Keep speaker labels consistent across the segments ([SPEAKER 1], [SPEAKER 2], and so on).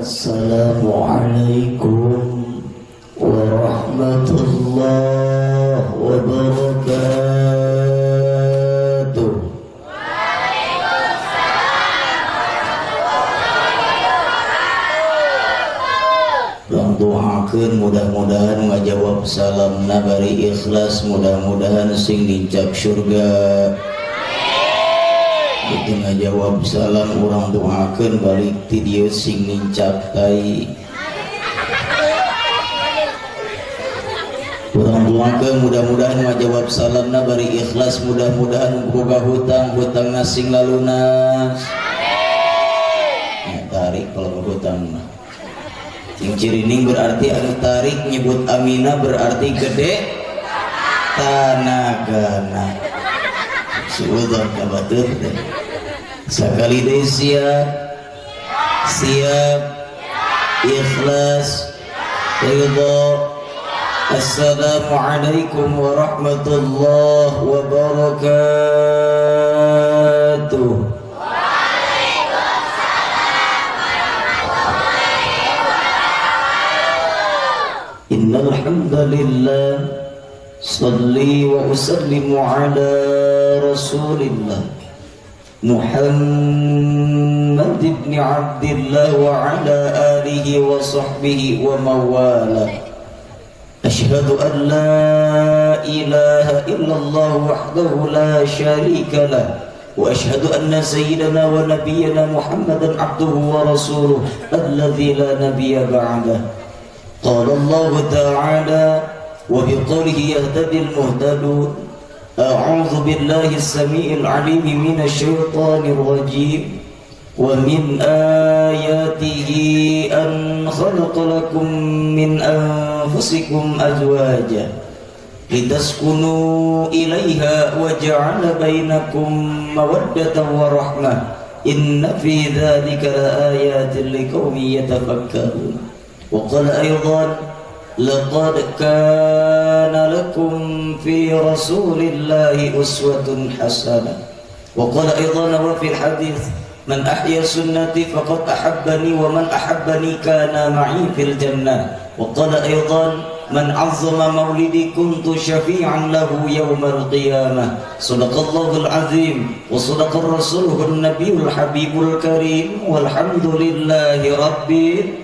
[SPEAKER 1] Assalamualaikum warahmatullahi wabarakatuh.
[SPEAKER 2] Waalaikumsalam warahmatullahi wabarakatuh.
[SPEAKER 1] Urang doakeun mudah-mudahan ngajawab salamna bari ikhlas, mudah-mudahan sing nincak surga. Itu ngajawab salam urang doakeun balik ti dieu sing nincak tai. Urang doakeun mudah-mudahan ngajawab salamna bari ikhlas, mudah-mudahan boga hutang hutangna sing lalunas. Amin. Ya, tarik kalau hutang mah. Sing cirining berarti anu tarik nyebut amina berarti gede tanagana. Suudzon ka batur teh. Sakali deui siap, siap, ikhlas, ridha. Assalamualaikum warahmatullahi wabarakatuh.
[SPEAKER 2] Waalaikumsalam warahmatullahi wabarakatuh.
[SPEAKER 1] Innal hamdalillah salli wa usallimu ala Rasulillah Muhammad ibn Abdillah wa ala alihi wa sahbihi wa mawala. Ashhadu an la ilaha illallah wahdahu la syarika lah wa ashhadu anna sayyidana wa nabiyyana Muhammadan abduhu wa rasuluh alladzi la nabiyya ba'dah. Qala Allah ta'ala wa biqawlihi yahtadil muhtadun. A'udzu billahi as-sami'il 'alim minasy syaithanir rajim. Wa min ayatihi an khalaqa lakum min anfusikum azwaja litaskunu ilaiha wa ja'ala bainakum mawaddatan wa rahmah. Inna fi dzalika laayatin liqaumin yatafakkarun. Wa qala aidan laqad kana lakum fi rasulillahi uswatun hasanah. Wa qala aidan wa fil hadits man ahya sunnati faqad ahabbani wa man ahabbani kana ma'i fil jannah. Wa qala aidan man 'azzama maulidi kuntu syafi'an lahu yaumal qiyamah. Sadaqallahul azim wa sadaqa rasuluhun nabiyul habibul karim walhamdulillahi rabbil alamin.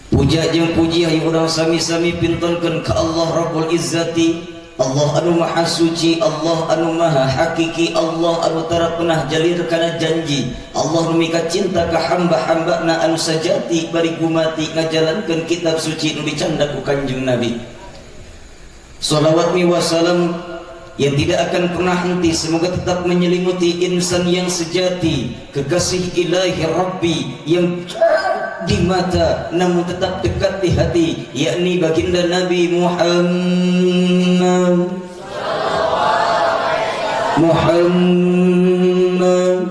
[SPEAKER 1] Puja jeung puji hayu urang sami-sami pintonkeun ka Allah Rabbul Izzati, Allah anu maha suci, Allah anu maha hakiki, Allah anu tara pernah jalir kana janji, Allah nu mika cinta ka hamba-hambana anu sajati bari gumati ngajalankeun kitab suci nu dicandak ku Kanjeng Nabi. Salawat mi wasalam yang tidak akan pernah henti, semoga tetap menyelimuti insan yang sejati, kekasih ilahi Rabbi yang di mata namun tetap dekat di hati, yakni baginda Nabi Muhammad. Muhammad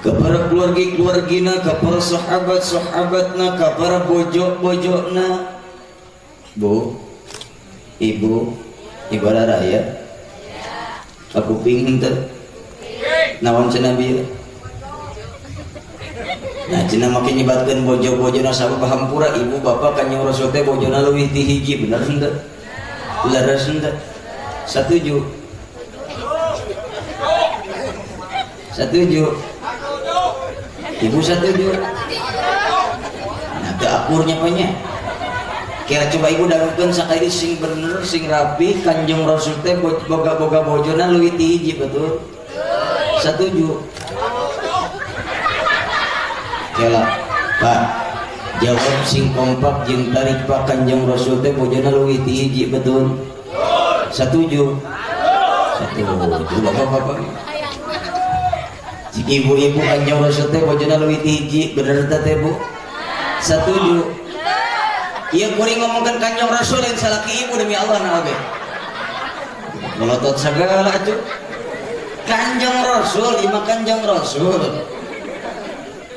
[SPEAKER 1] kepada keluarga-keluargina, kepada sahabat-sahabatna, kepada bojok-bojokna. Bu, ibu, ibadah raya aku pingin teh naon cenah bieu. Nah cenah make nyebatkeun bojo-bojona sabab hampura ibu bapak Kanjeng Rasul teh bojona leuwih ti hiji, bener henteu? Leres henteu? Satuju? Satuju? Ibu satuju? Nah teu akurnya panya. Kira coba ibu dangukeun sakali sing bener sing rapi Kanjeng Rasul teh boga-boga bojona leuwih ti hiji, betul? Satuju? Kela, Pak, jawab sing kompak jeung tarik Pak, Kanjeng Rasul teh bojona leuwih ti hiji, betul? Satuju? Satuju. Bapak-bapak. Cik ibu-ibu Kanjeng Rasul teh bojona leuwih ti hiji, bener teh Bu? Satuju? Ieu kuring ngomongkeun Kanjeng Rasul lain salaki ibu demi Allah na oge. Melotot segala atuh. Kanjeng Rasul, ieu mah Kanjeng Rasul.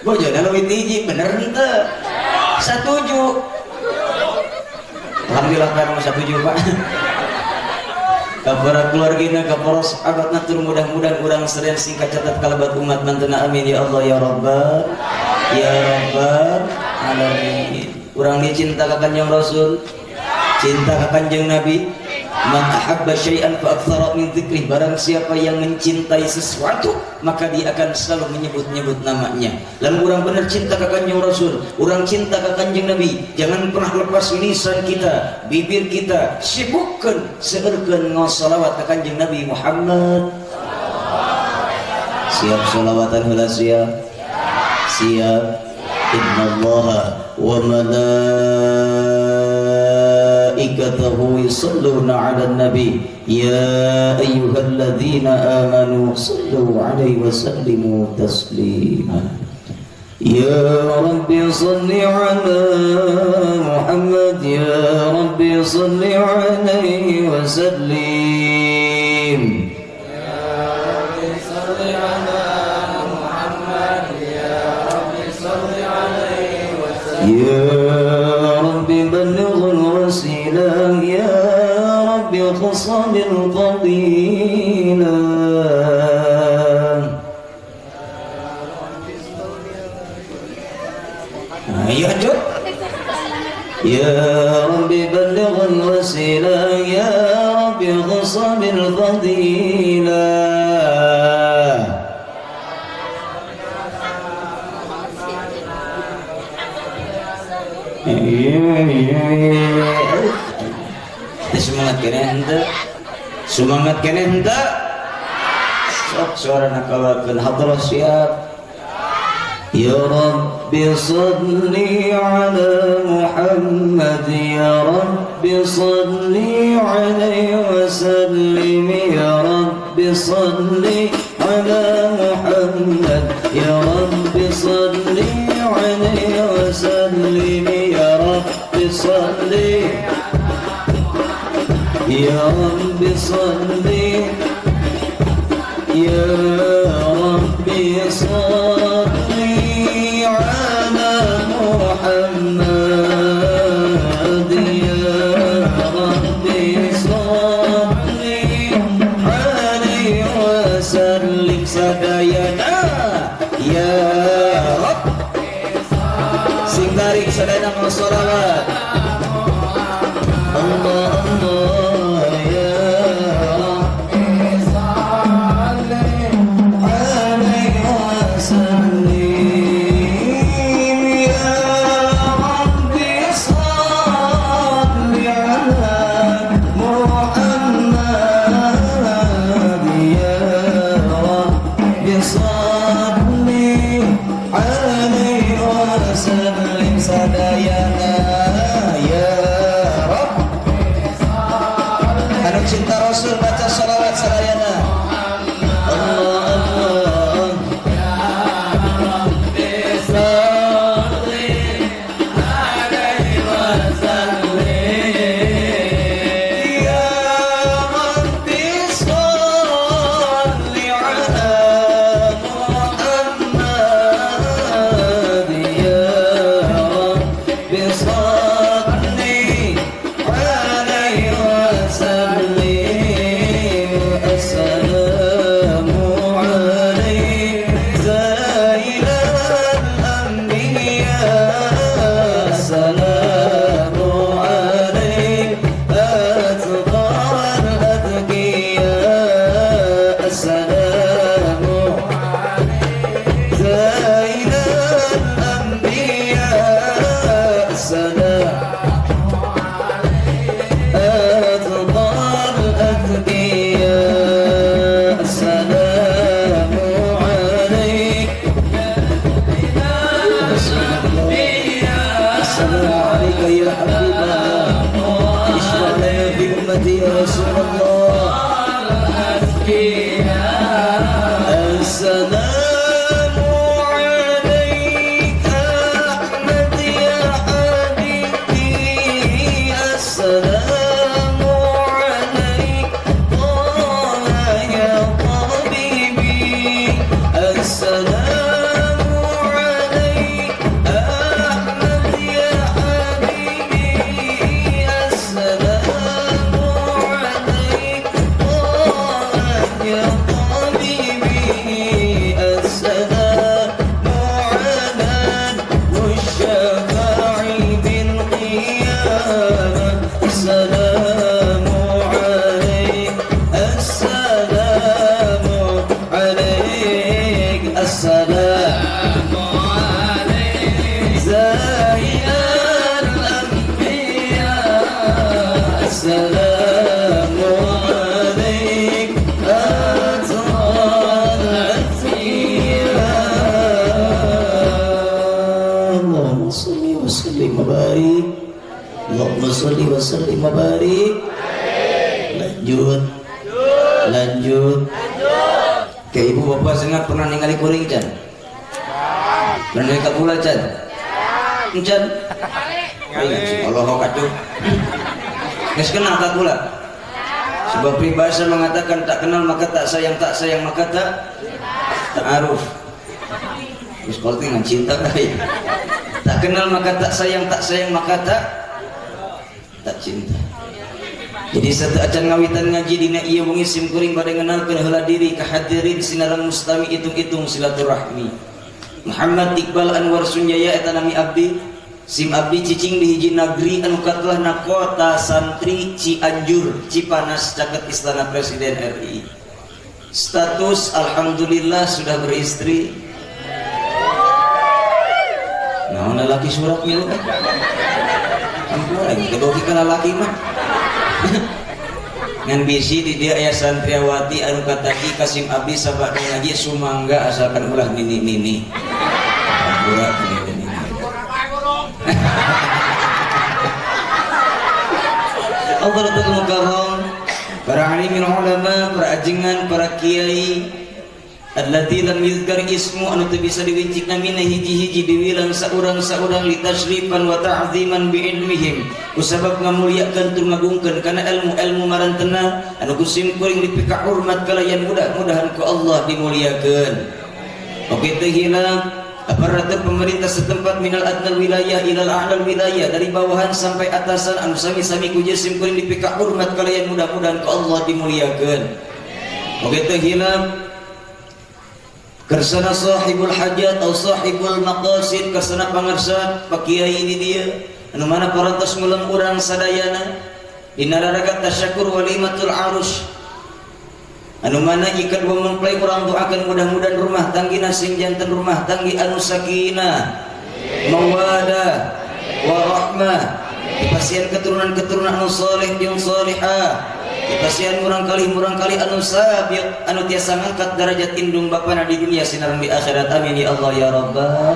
[SPEAKER 1] Bojona leuwih ti hiji, bener henteu? Satuju? Alhamdulillah kan satuju Pak. Ka para keluargina, ka para sahabatna, tur mudah-mudahan urang sadaya sing kacatet kalabat umat mantuna. Amin ya Allah ya Rabbal ya Rabbal alamin. Urang dicinta ka Kanjeng Rasul, cinta ka Kanjeng Nabi. Man ahabba syai'an fa aktsara min dzikri, barang siapa yang mencintai sesuatu maka dia akan selalu menyebut-nyebut namanya. Lamun urang bener cinta ka Kanjeng Rasul, urang cinta ka Kanjeng Nabi, jangan pernah lepas lisan kita, bibir kita, sibukkeun seueurkeun ngasolawat ka Kanjeng Nabi Muhammad. Siap solawatan heula? Siap, siap. Innallaha wa malaikatahu yusalluna 'alan nabi ya ayyuhalladzina amanu sallu 'alaihi wa sallimu taslima. Ya Rabbi salli ala Muhammad, ya Rabbi salli alaihi wa sallim.
[SPEAKER 2] Ya Rabbi salli ala Muhammad, ya Rabbi salli alaihi wa sallim.
[SPEAKER 1] Ya Rabbi balligh al-wasilah, ya Rabbi khasal al-fadilah. Ayo lanjut. Ya Rabbi balligh al-wasilah, ya Rabbi khasal al-fadilah. Semangat kene henteu? Semangat kene henteu? Sok suarana kalakeun hadrah siap. Ya Rabbi salli ala Muhammad, ya Rabbi salli alaihi wa sallim, ya Rabbi salli ala Muhammad, ya Rabbi salli alaihi wa sallim, ya Rabbi salli, ya Rabbi salli, ya Rabbi salli ala Muhammad, ya Rabbi salli alaihi wa sallim sadayana. Ya Rabb sing tarik sadayana mau sholawat. Allah Allah ya Rabbi
[SPEAKER 2] Salli
[SPEAKER 1] alaihi wa sallim, ya Rabbi salli ala Muhammad, ya Rabbi salli alaihi wa sallim sadayana. Ya Rabb anu cinta Rasul baca sholawat sadayana. Allah Allah
[SPEAKER 2] Ya Rabbi salli alaihi wa sallim.
[SPEAKER 1] Ya Rabbi salli ala Muhammad, ya Rabbi salli alaihi wa sallim. Assalamu alaik zainal anbiya, assalamu alaik atqal atqiya, assalamu zainal anbiya, assalam atqal atqiya, assalamu alaik. السلام عليك يا حبيب الله، اشفع لنا في أمتي يا رسول الله. السلام عليك أحمد يا حبيبي، السلام عليك طه يا طبيبي، السلام عليك أحمد يا حبيبي، السلام عليك طه Salli wa sallim wa barik. Lanjut. Lanjut. Ke ibu bapak sengat pernah ningali kuring can? Pernah ningali kula can? Can? Allah kacau. Geus kenal ka kula? Sebab peribahasa mengatakan tak kenal maka tak sayang, tak sayang maka tak ta'aruf. Terus kalau dengan cinta kali. Tak kenal maka tak sayang, tak sayang maka tak cinta. Jadi satu acan ngawitan ngaji dina ieu wengi sim kuring bade ngenalkeun heula diri ka hadirin sinareng mustami hitung-hitung silaturahmi. Muhammad Iqbal Anwar Sunjaya eta nami abdi. Sim abdi cicing di hiji nagri anu katelahna kota santri Cianjur, Cipanas caket Istana Presiden RI. Status alhamdulillah sudah beristri. Naon lalaki surat milu kan? Ampun, kedoki ka lalaki mah. Ngan bisi di dia aya santriawati anu katagi kasim abdi sabada ngaji sumangga asalkan ulah nini-nini. Ampura nini-nini. Hadratul Mukarram, para alimin ulama, para ajengan, para kiai, alladzi lam yuzkar ismu anu teu bisa diwincik namina hiji-hiji diwilang saurang-saurang litashrifan wa ta'ziman bi ilmihim kusabab ngamuliakeun tur ngagungkeun kana ilmu-ilmu marantena anu ku sim kuring dipika hormat kalayan mudah-mudahan ku Allah dimuliakeun. Oke teu hilap aparatur pemerintah setempat minal adnal wilayah ilal a'lal wilayah dari bawahan sampai atasan anu sami-sami ku sim kuring dipika hormat kalayan mudah-mudahan ku Allah dimuliakeun. Oke teu hilap kersana sahibul hajat atau sahibul maqasid kersana pangersa pak kiai ini dia anu mana parantos ngulem urang sadayana dina raraga tasyakur walimatul arus anu mana ikat dua mempelai urang doakan mudah-mudahan rumah tanggina sing janten rumah tanggi anu sakinah mawadah warahmah dipasihan keturunan-keturunan anu saleh jeung salihah dipasihan murangkalih anu sabiq anu tiasa ngangkat derajat indung bapana di dunia sinareng di akhirat. Amin ya Allah ya rabbal.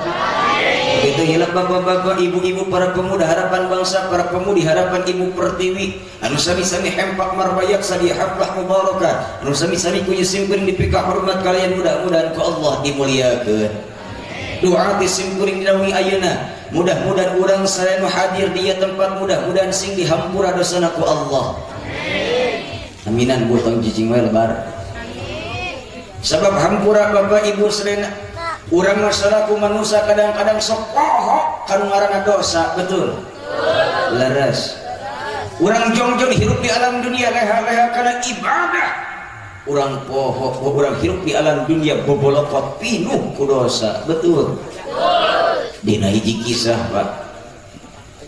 [SPEAKER 1] Begitu hilap bapak-bapak, ibu-ibu, para pemuda harapan bangsa, para pemudi harapan ibu pertiwi anu sami-sami hempak marbayak sadi haflah mubarakah anu sami-sami ku sim kuring dipika hormat kalian mudah-mudahan ku Allah dimuliakeun. Doa ti sim kuring dina wengi ayeuna mudah-mudahan urang sadaya nu hadir di ieu tempat mudah-mudahan sing dihampura dosana ku Allah. Aminan bu tong cicing wae lebar. Sebab hampura bapak ibu sadayana urang masalah ku manusia kadang-kadang sok poho kanu ngaranna dosa, betul? Leres. Urang jongjon hirup di alam dunia leha-leha kana ibadah. Urang poho urang hirup di alam dunia bobolokot pinuh ku dosa, betul? Dina hiji kisah, Pak.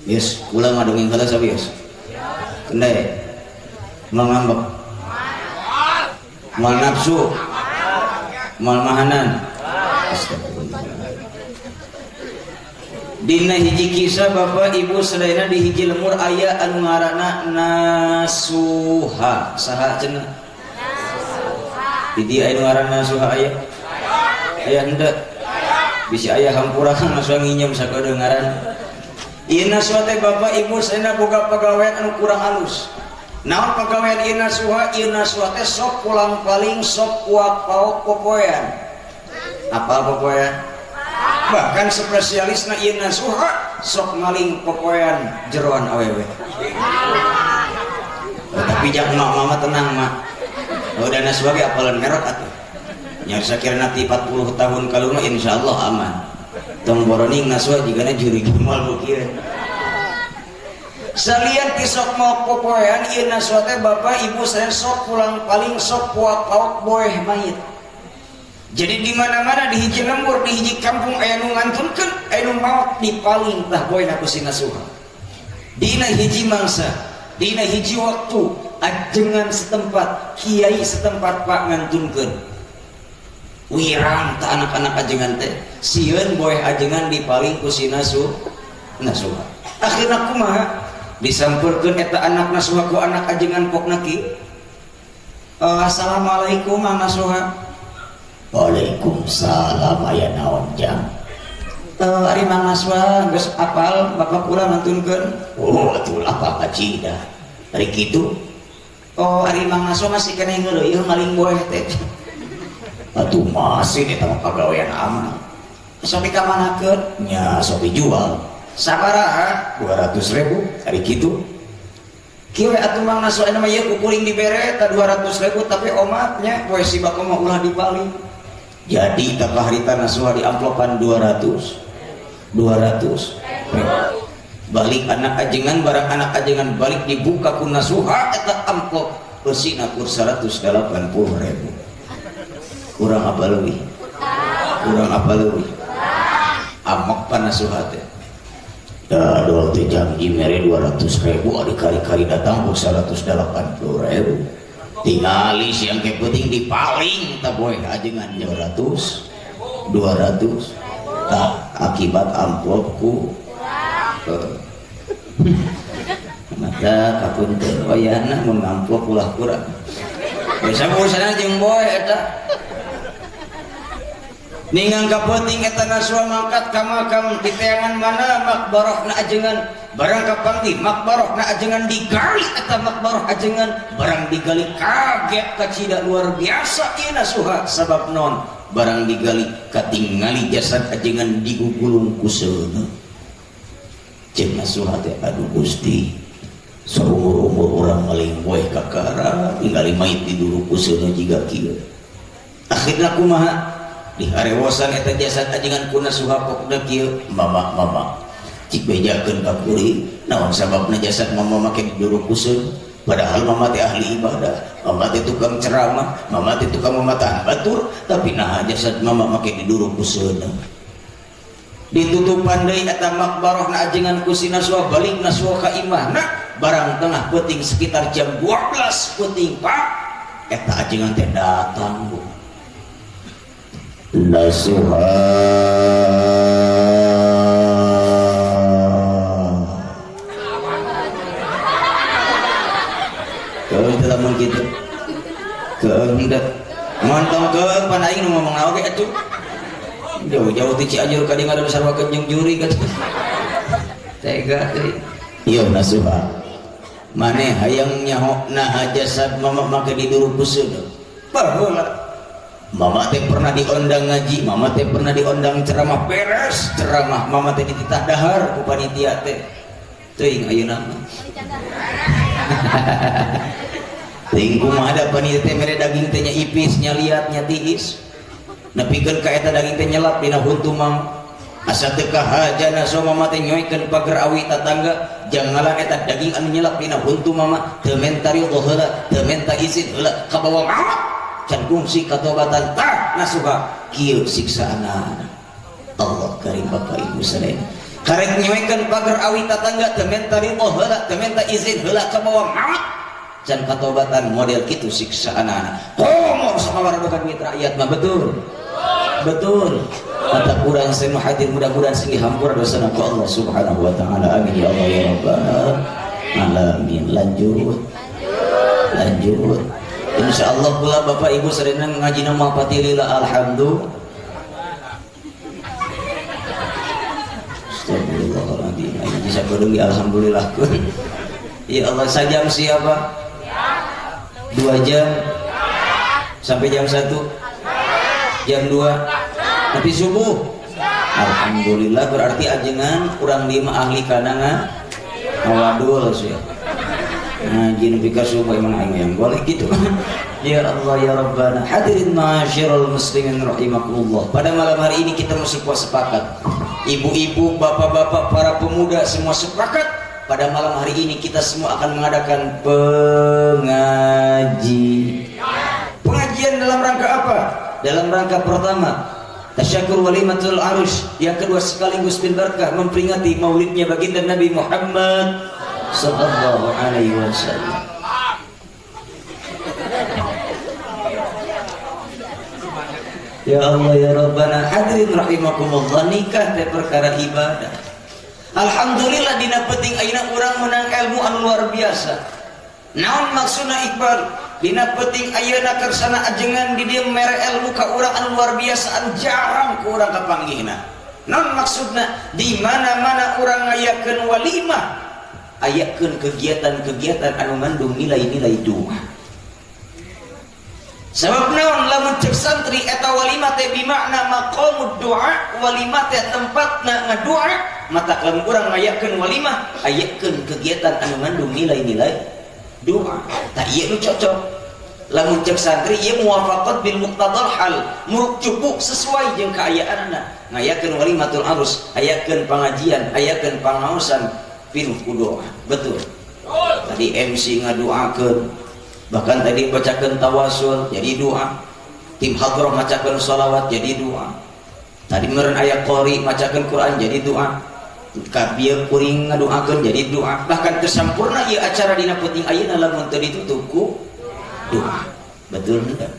[SPEAKER 1] Yes, kula ngadongeng heula sabios. Kendai. Mangambek. Mal nafsu. Mal mahanan. Dina hiji kisah bapak ibu sadayana di hiji lemur aya anu ngaranna Nasuha. Saha cenah? Di dieu aya nu ngaranna Nasuha aya? Aya henteu? Bisi aya hampura kan Nasuha nginjem sakedeung ngaran. Ieu Nasuha teh bapak ibu sadayana boga pagawean anu kurang alus. Naon pagawean ieu Nasuha? Ieu Nasuha teh sok pulang paling sok kuak paok popoean. Apal popoean? Bahkan spesialisna ieu Nasuha sok maling popoean jeroan awewe. Oh, tapi jangan mak mama tenang mak. Oh, dan Nasuha ge apalan merek atuh. Nya sakirana ti 40 tahun kaluna insyaallah aman. Tong boroning Nasuha jigana jurig moal bukieun. Salian ti sok mau popoean ieu Nasuha teh bapak ibu saya sok pulang paling sok puak paok boeh mayit. Jadi di mana-mana di hiji lembur di hiji kampung aya nu ngantunkeun aya nu maot dipaling tah boehna ku si Nasuha. Dina hiji mangsa, dina hiji waktu ajengan setempat, kiai setempat pak ngantunkeun. Wirang tah anak-anak ajengan teh sieun boeh ajengan dipaling ku si Nasuha. Akhirna kumaha? Disampeurkeun eta anak Nasuha ku anak ajengan pokna ki. Assalamualaikum Mang Nasuha. Waalaikumsalam aya naon jang. Ari Mang Naswa geus apal bapak kula ngantunkeun. Oh atuh apal kacida. Ari kitu. Oh ari Mang Naswa masih keneh ngeureuy maling boeh teh. Atuh masih eta mah pagawean amal. Sok dikamanakeun? Nya sok dijual. Sabaraha? 200.000. Ari kitu. Kieu we atuh Mang Naswa aya mah ieu ku kuring dibere ta 200.000 tapi omatnya poe si bapak mah ulah dibalik. Jadi tak harita Naswa di amplopan 200 balik anak ajengan barang anak ajengan balik dibuka ku Nasuha eta amplop eusina kur 180.000. Kurang apa leuwih? Kurang apa leuwih? Amok pan Nasuha teh. Da dol teh janji mere 200.000 ari kari-kari datang ku 180.000. Tingali siang ke penting dipaling ta boy ajengan 200 tak akibat amplopku maka kapunten wayahna mun amplop ulah kurang biasa urusanna jeung boy eta ningang kapenting eta Naswa mangkat ka makam di teangan mana makbarahna ajengan barang kapanggih makbarahna ajengan digali eta makbarah ajengan barang digali kaget kacida luar biasa ieu Nasuha sabab non barang digali katingali jasad ajengan digugulung ku seuneu. Ceuk Nasuha teh aduh Gusti saumur-umur urang maling boeh kakara ningali mayit diduru ku seuneu jiga kieu. Akhirna kumaha diharewosan eta jasad ajengan ku Nasuha pokna kieu mama-mama cik bejakeun ka kuring naon sababna jasad mama make diduru ku seuneu padahal mama teh ahli ibadah, mama teh tukang ceramah, mama teh tukang mematahan batur, tapi naha jasad mama make diduru ku seuneu. Ditutupan deui eta makbarahna ajengan ku si Naswa balik Naswa ka imahna barang tengah peuting sekitar jam 12 peuting pak eta ajengan teh datang bu. Nasuha lamun kitu kehendak montong keun pan aing nu ngomong naon ge atuh jauh-jauh ti Cianjur ka dieu ngadon sarwakeun jeung juri ka tega teh ieu Nasuha maneh hayang nyaho naha jasad mama make diduru ku seuneu baheula mama teh pernah diondang ngaji mama teh pernah diondang ceramah beres ceramah mama teh dititah dahar ku panitia teh teuing ayeuna mah teuing kumaha da panitia teh mere daging teh nya ipis nya liat nya tiis nepikeun ka eta daging teh nyelap dina huntu mama asa teu kahajana so mama teh nyoekeun pager awi tatangga jangalan eta daging anu nyelap dina huntu mama teu menta ridho heula teu menta izin heula kabawa maot can kungsi katobatan tah Nasuha kieu siksaana Allah karim bapak ibu sadaya karek nyoekeun pager awi tatangga teu menta ridho heula teu menta izin heula kabawa maot can katobatan model kitu siksaanana komo sama waradokan duit rakyat mah betul betul kata kurang senu hadir mudah-mudahan sing dihampura dosana ku Allah Subhanahu wa taala amin ya Allah ya rabbal alamin. Lanjut lanjut insyaallah pula bapak ibu sadayana ngajina mah patilila alhamdulillah. Astagfirullahaladzim aing bisa kudu alhamdulillah kun ya Allah sajam siapa 2 jam sampai jam 1 jam 2 tapi subuh alhamdulillah berarti ajengan kurang 5 ahli kanangan ngawadul sih ngaji nepi ka subuh emang aing yang boleh gitu. Ya Allah ya Rabbana hadirin ma'asyiral muslimin rahimakumullah. Pada malam hari ini kita semua sepakat, ibu-ibu, bapak-bapak, para pemuda semua sepakat pada malam hari ini kita semua akan mengadakan pengajian. Pengajian dalam rangka apa? Dalam rangka pertama tasyakur walimatul arus, yang kedua sekaligus bil berkah memperingati maulidnya baginda Nabi Muhammad sallallahu alaihi wasallam. Ya Allah ya Rabbana hadirin rahimakumullah, nikah teh perkara ibadah. Alhamdulillah dina penting ayeuna urang menang ilmu anu luar biasa. Naon maksudna Iqbal? Dina penting ayeuna kersana ajengan di dieu mere ilmu ka urang anu luar biasa anu jarang ku urang kapanggihna. Naon maksudna? Di mana-mana urang ngayakeun walimah, ayakeun kegiatan-kegiatan anu ngandung nilai-nilai doa. Sebab naon lamun cek santri eta walimah teh bimakna maqamud doa, walimah teh tempatna ngadoa, mata lamun urang ngayakeun walimah, ayakeun kegiatan anu ngandung nilai-nilai doa. Tah ieu nu cocok. Lamun cek santri ieu muwafaqat bil muqtadal hal, muruk cukup sesuai jeung kaayaanna. Ngayakeun walimatul arus, ayakeun pangajian, ayakeun pangaosan pinuh ku doa. Betul. Tadi MC ngadoakeun, bahkan tadi bacakeun tawasul jadi doa. Tim hadroh macakeun sholawat jadi doa. Tadi meureun aya qori macakeun Quran jadi doa. Kabieu kuring ngadoakeun jadi doa. Bahkan tersampurna ieu acara dina peuting ayeuna lamun teu ditutup ku doa. Betul enggak?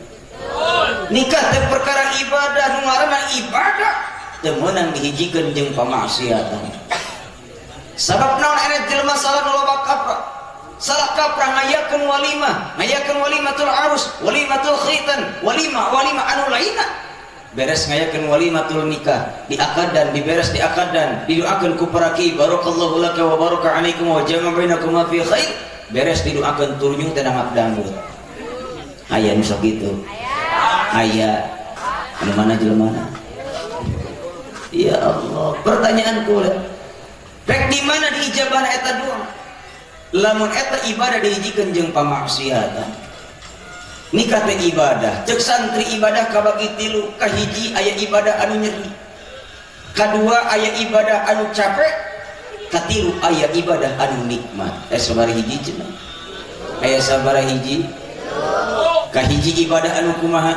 [SPEAKER 1] Nikah teh perkara ibadah, nu ngaranna ibadah teu meunang dihijikeun jeung pamaksiatan. Sabab naon aya jelema salah nu loba kaprah. Salah kaprah ngayakeun walimah, ngayakeun walimatul arus, walimatul khitan, walimah walimah anu lainna. Beres ngayakeun walimatul nikah, diakadan, diberes diakadan, didoakeun ku para kiai barakallahu laka wa baraka alaikum wa jama'a bainakuma fi khair. Beres didoakeun turnyung teh dangap dangdut. Aya nu sok kitu. Aya. Anu mana jelema? Ya Allah, pertanyaan kula. Rek di mana diijabahna eta doa? Lamun eta ibadah dihijikeun jeung pamaksiatan. Nikah teh ibadah, cek santri ibadah kabagi tilu, kahiji aya ibadah anu nyeri. Kadua aya ibadah anu capek, katilu aya ibadah anu nikmat. Sabaraha hiji cenah? Aya sabaraha hiji? Kahiji ibadah anu kumaha?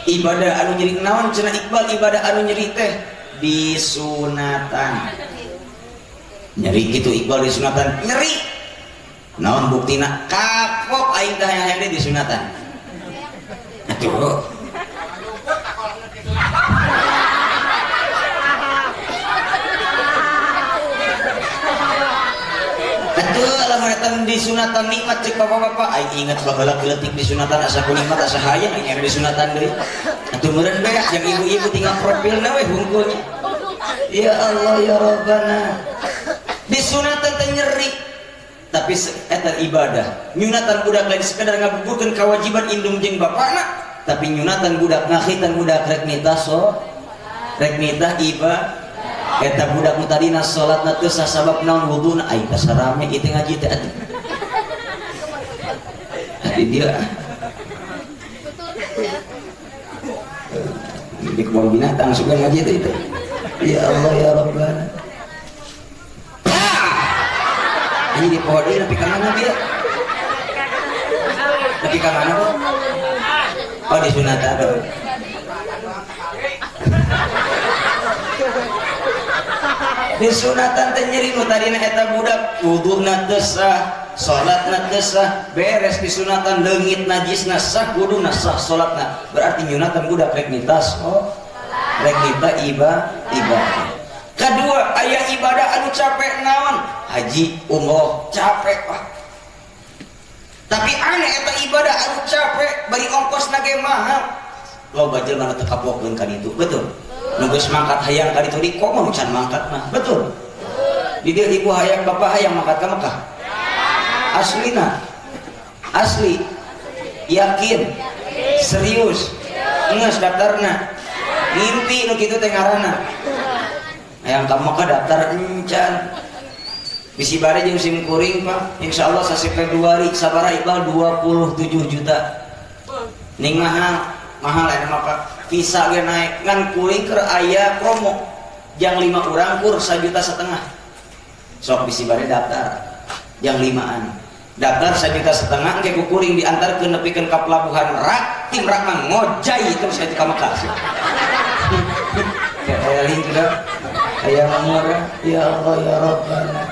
[SPEAKER 1] Ibadah anu nyeri naon cenah Iqbal ibadah anu nyeri teh disunatan. Nyeri gitu Iqbal disunatan, nyeri. Naon buktina? Kapok aing teh hayang deui disunatan. Atuh. Atuh lamun eta disunatan nikmat cek bapak-bapak, aing inget baheula leutik disunatan asa ku nikmat asa hayang aing disunatan deui. Atuh meureun beak jeung ibu-ibu tinggal profilna we hungkulnya. Ya Allah ya Rabbana. Disunatan teh nyeri. Tapi eta ibadah. Nyunatan budak lain sekedar ngagugurkeun kewajiban indung jeung bapakna, tapi nyunatan budak ngakhitan budak rek nitah so rek nitah iba eta budak nu tadina salatna teu sah sabab naon wuduna aing kasarame ieu teh ngaji teh atuh. Hati dia. Di kebun binatang suka ngaji teh itu. Ya Allah ya Rabbana. Ini di pohon ini tapi ka mana dia? Tapi ka mana kok? Oh di sunatan. Di sunatan teh nyeri nu tadina eta budak wuduna teu sah, salatna teu sah, beres di sunatan leungit najisna sah kuduna sah salatna. Berarti nyunatan budak rek nitas oh rek nita ibadah. Kedua, aya ibadah anu capek naon? Haji, umroh, capek pak. Tapi aneh eta ibadah anu capek, bari ongkosna ge mahal. Loba jelema nu teu kapokeun ka ditu, betul. Nu geus mangkat hayang ka ditu di komo nu can mangkat mah, betul. Di dieu ibu hayang bapak hayang mangkat ka Mekah. Aslina. Asli. Yakin. Serius. Geus daftarna. Ngimpi nu kitu teh ngaranna. Hayang ka Mekah daftar encan. Bisi bare jeung sim kuring Pak, insyaallah sasi Februari sabaraha Iqbal 27 juta. Ning mahal, mahal eta mah Pak. Visa ge naik ngan kuring keur aya promo. Jang 5 urang kur 1,5 juta. Sok bisi bare daftar. Jang 5an. Daftar 1,5 juta engke ku kuring diantarkeun nepikeun ka pelabuhan Merak, tim Merak mah ngojay terus ka Mekah. Kayak link sudah. Aya murah ya Allah ya Rabbana.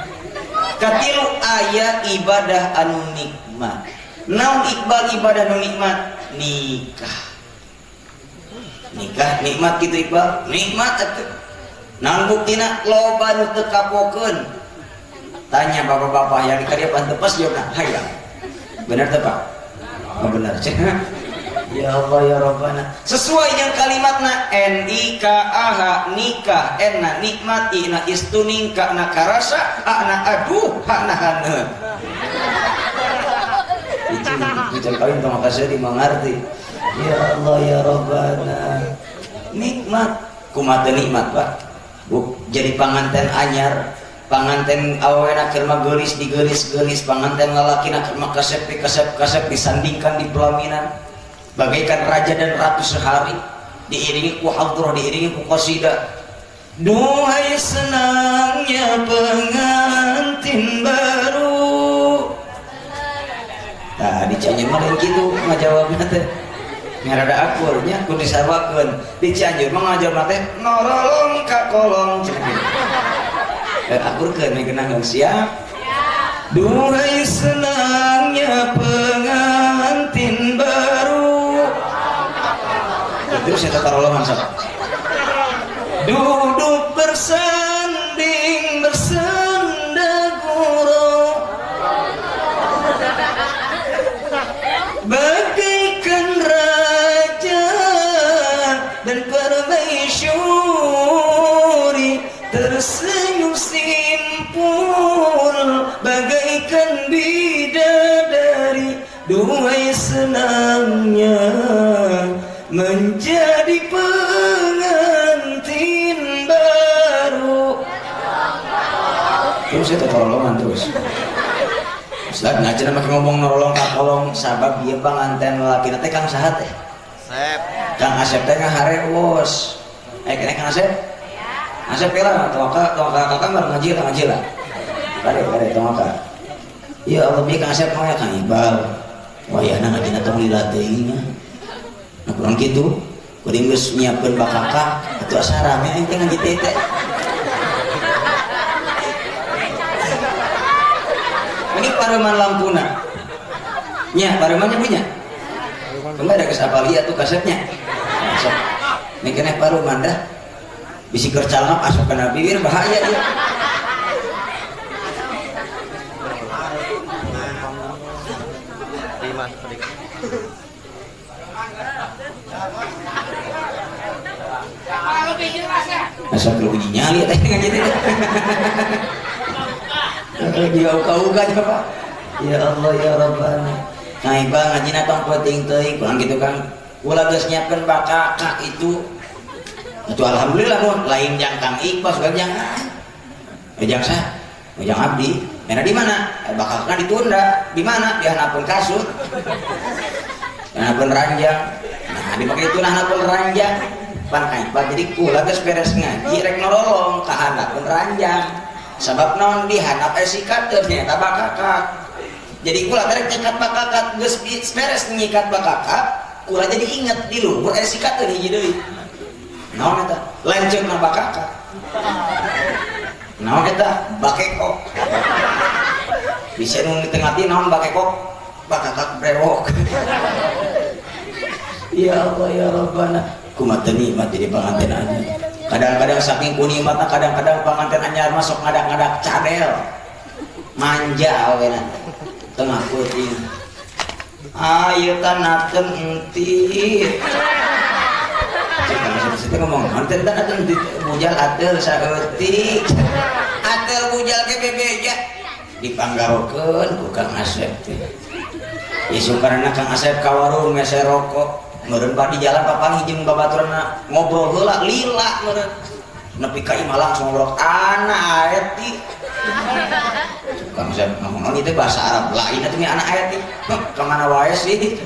[SPEAKER 1] Katilu aya ibadah anu nikmat. Naon Iqbal ibadah anu nikmat? Nikah. Nikah nikmat kitu Iqbal? Nikmat atuh. Naon buktina loba nu teu kapokeun. Tanya bapak-bapak yang nikah dia pantes jawabna hayang. Bener teu Pak? Oh bener. Ya Allah ya Rabbana. Sesuai yang kalimatna N I K A H nikah, N na nikmat, I na istuning, K na karasa, A na aduh, H na haneut. Itu kawin tong kasih dimengerti. Ya Allah ya Rabbana. Nikmat, kumaha nikmat, Pak? Bu, jadi panganten anyar, panganten awena keur mah geulis digeulis-geulis, panganten lalakina keur mah kasep kasep-kasep disandingkan di pelaminan. Bagaikan raja dan ratu sehari, diiringi ku hadrah, diiringi ku qasidah. Duhai senangnya pengantin baru. Nah, di Cianjur mah lain kitu ngajawabna teh. Ngarada akur nya ku disarwakeun. Di Cianjur mah ngajawabna teh norolong ka kolong cenah kitu. Akurkeun we geunah siap. Duhai senangnya pengantin baru. Terus saya tarolongan sok. Duduk bersanding bersenda gurau, bagaikan raja dan permaisuri, tersenyum simpul bagaikan bidadari. Duhai senangnya menjadi pengantin baru. Terus itu tolongan terus. Ustaz ngaji make ngomong nolong ka kolong sabab ieu panganten lalaki teh Kang saha teh?
[SPEAKER 2] Asep.
[SPEAKER 1] Kang Asep teh ngaharewos. Kene Kang Asep? Asep lah, tong ka kamar ngaji lah, ngaji lah. Kare kare tong ka. Ya Allah bi Kang Asep mah ya Kang Iqbal. Wayahna ngajina tong lila teuing. Nah kurang kitu, kuring geus nyiapkeun bakaka atuh asa rame aing teh ngaji teh teh. Ini pareman lampuna. Nya, paremannya punya. Kemarin ada kesapa lihat tuh kasetnya. Sok. Ini kena pareman dah. Bisi keur calangap asup kana bibir bahaya dia. Asa perlu uji nyali teh ngaji teh. Dia uka-uka aja Pak. Ya Allah ya Rabbana. Nah Iqbal ngajina tong penting teuing kurang gitu kan. Ulah geus nyiapkeun bakakak itu. Itu alhamdulillah mun lain jang Kang Iqbal sugan jang. Jang sah? Jang abdi. Mana di mana? Bakakna ditunda. Di mana? Di hanapun kasur. Di hanapun ranjang. Nah dipake itu nah hanapun ranjang. Pan Kang Iqbal jadi kula geus beres ngaji rek nololong ka hanapun ranjang. Sabab naon di handap sikat ternyata bakakak. Jadi kula rek nyikat bakakak geus beres nyikat bakakak, kula jadi inget di luhur sikateun hiji deui. Naon eta? Lanceukna bakakak. Naon eta? Bakekok. Bisa nu di tengah ti naon bakekok? Bakakak brewok. Ya Allah ya Rabbana. Kumaha teu nikmat jadi panganten anyar. Kadang-kadang saking ku nikmatna kadang-kadang panganten anyar masuk ngadak-ngadak cadel. Manja awena tengah peuting. Ayo tanakeun entit. Cek teh ngomong manten tanakeun entit bujal ateul saeutik. Ateul bujal ge bebeja dipanggarokeun ku Kang Asep teh. Isukarna Kang Asep ka warung meser rokok. Meureun di jalan papanggih jeung babaturna ngobrol heula lila meureun. Nepi ka imah langsung ngobrol ana aeti. Kang Asep ngomong naon ieu bahasa Arab lain atuh nya ana aeti. Ka mana wae sih?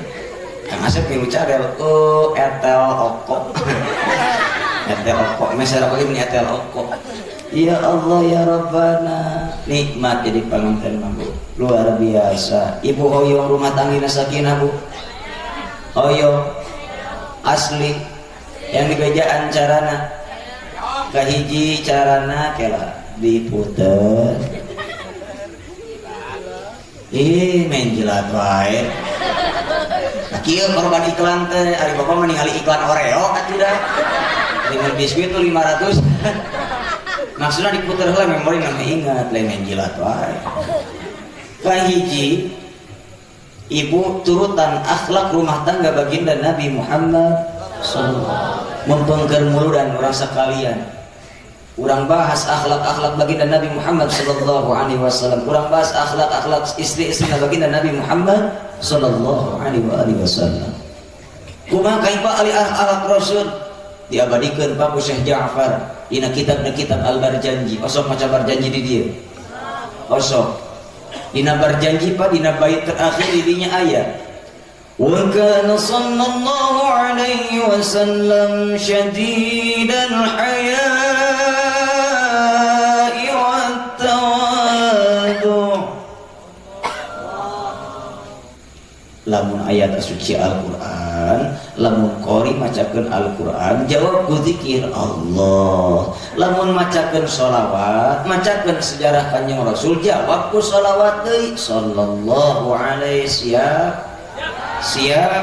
[SPEAKER 1] Kang Asep milu cadel etel oko. Etel oko meser rokok ge etel oko. Ya Allah ya Rabbana. Nikmat jadi panganten mah Bu. Luar biasa. Ibu hoyong rumah tanggina sakinah Bu. Hoyong asli yang dibejaan carana kahiji carana kela diputer ih main jilat wae. Nah kieu korban iklan teh ari bapak mah ningali iklan Oreo atuh dah lima biskuit tuh 500 maksudna diputer heula memori mah ingat lain main jilat wae. Kahiji Ibu turutan akhlak rumah tangga baginda Nabi Muhammad sallallahu mempengker muludan urang sekalian. Urang bahas akhlak-akhlak baginda Nabi Muhammad sallallahu alaihi wasallam. Urang bahas akhlak-akhlak istri-istri baginda Nabi Muhammad sallallahu alaihi wasallam. Kumaha ka ali akhlak Rasul diabadikeun Pak Syekh Ja'far dina kitabna kitab Al-Barjanji. Osok maca Barjanji di dieu. Osok. Dina Barjanji Pak dina bait terakhir di dinya aya. Wa kana sallallahu alaihi wasallam syadidal haya'i wat tawadu. Lamun ayat suci Al-Qur'an, lamun qori macakeun Al-Qur'an jawab ku zikir Allah. Lamun macakeun sholawat, macakeun sejarah Kanjeng Rasul jawab ku sholawat deui sallallahu alaihi. Siap? Siap?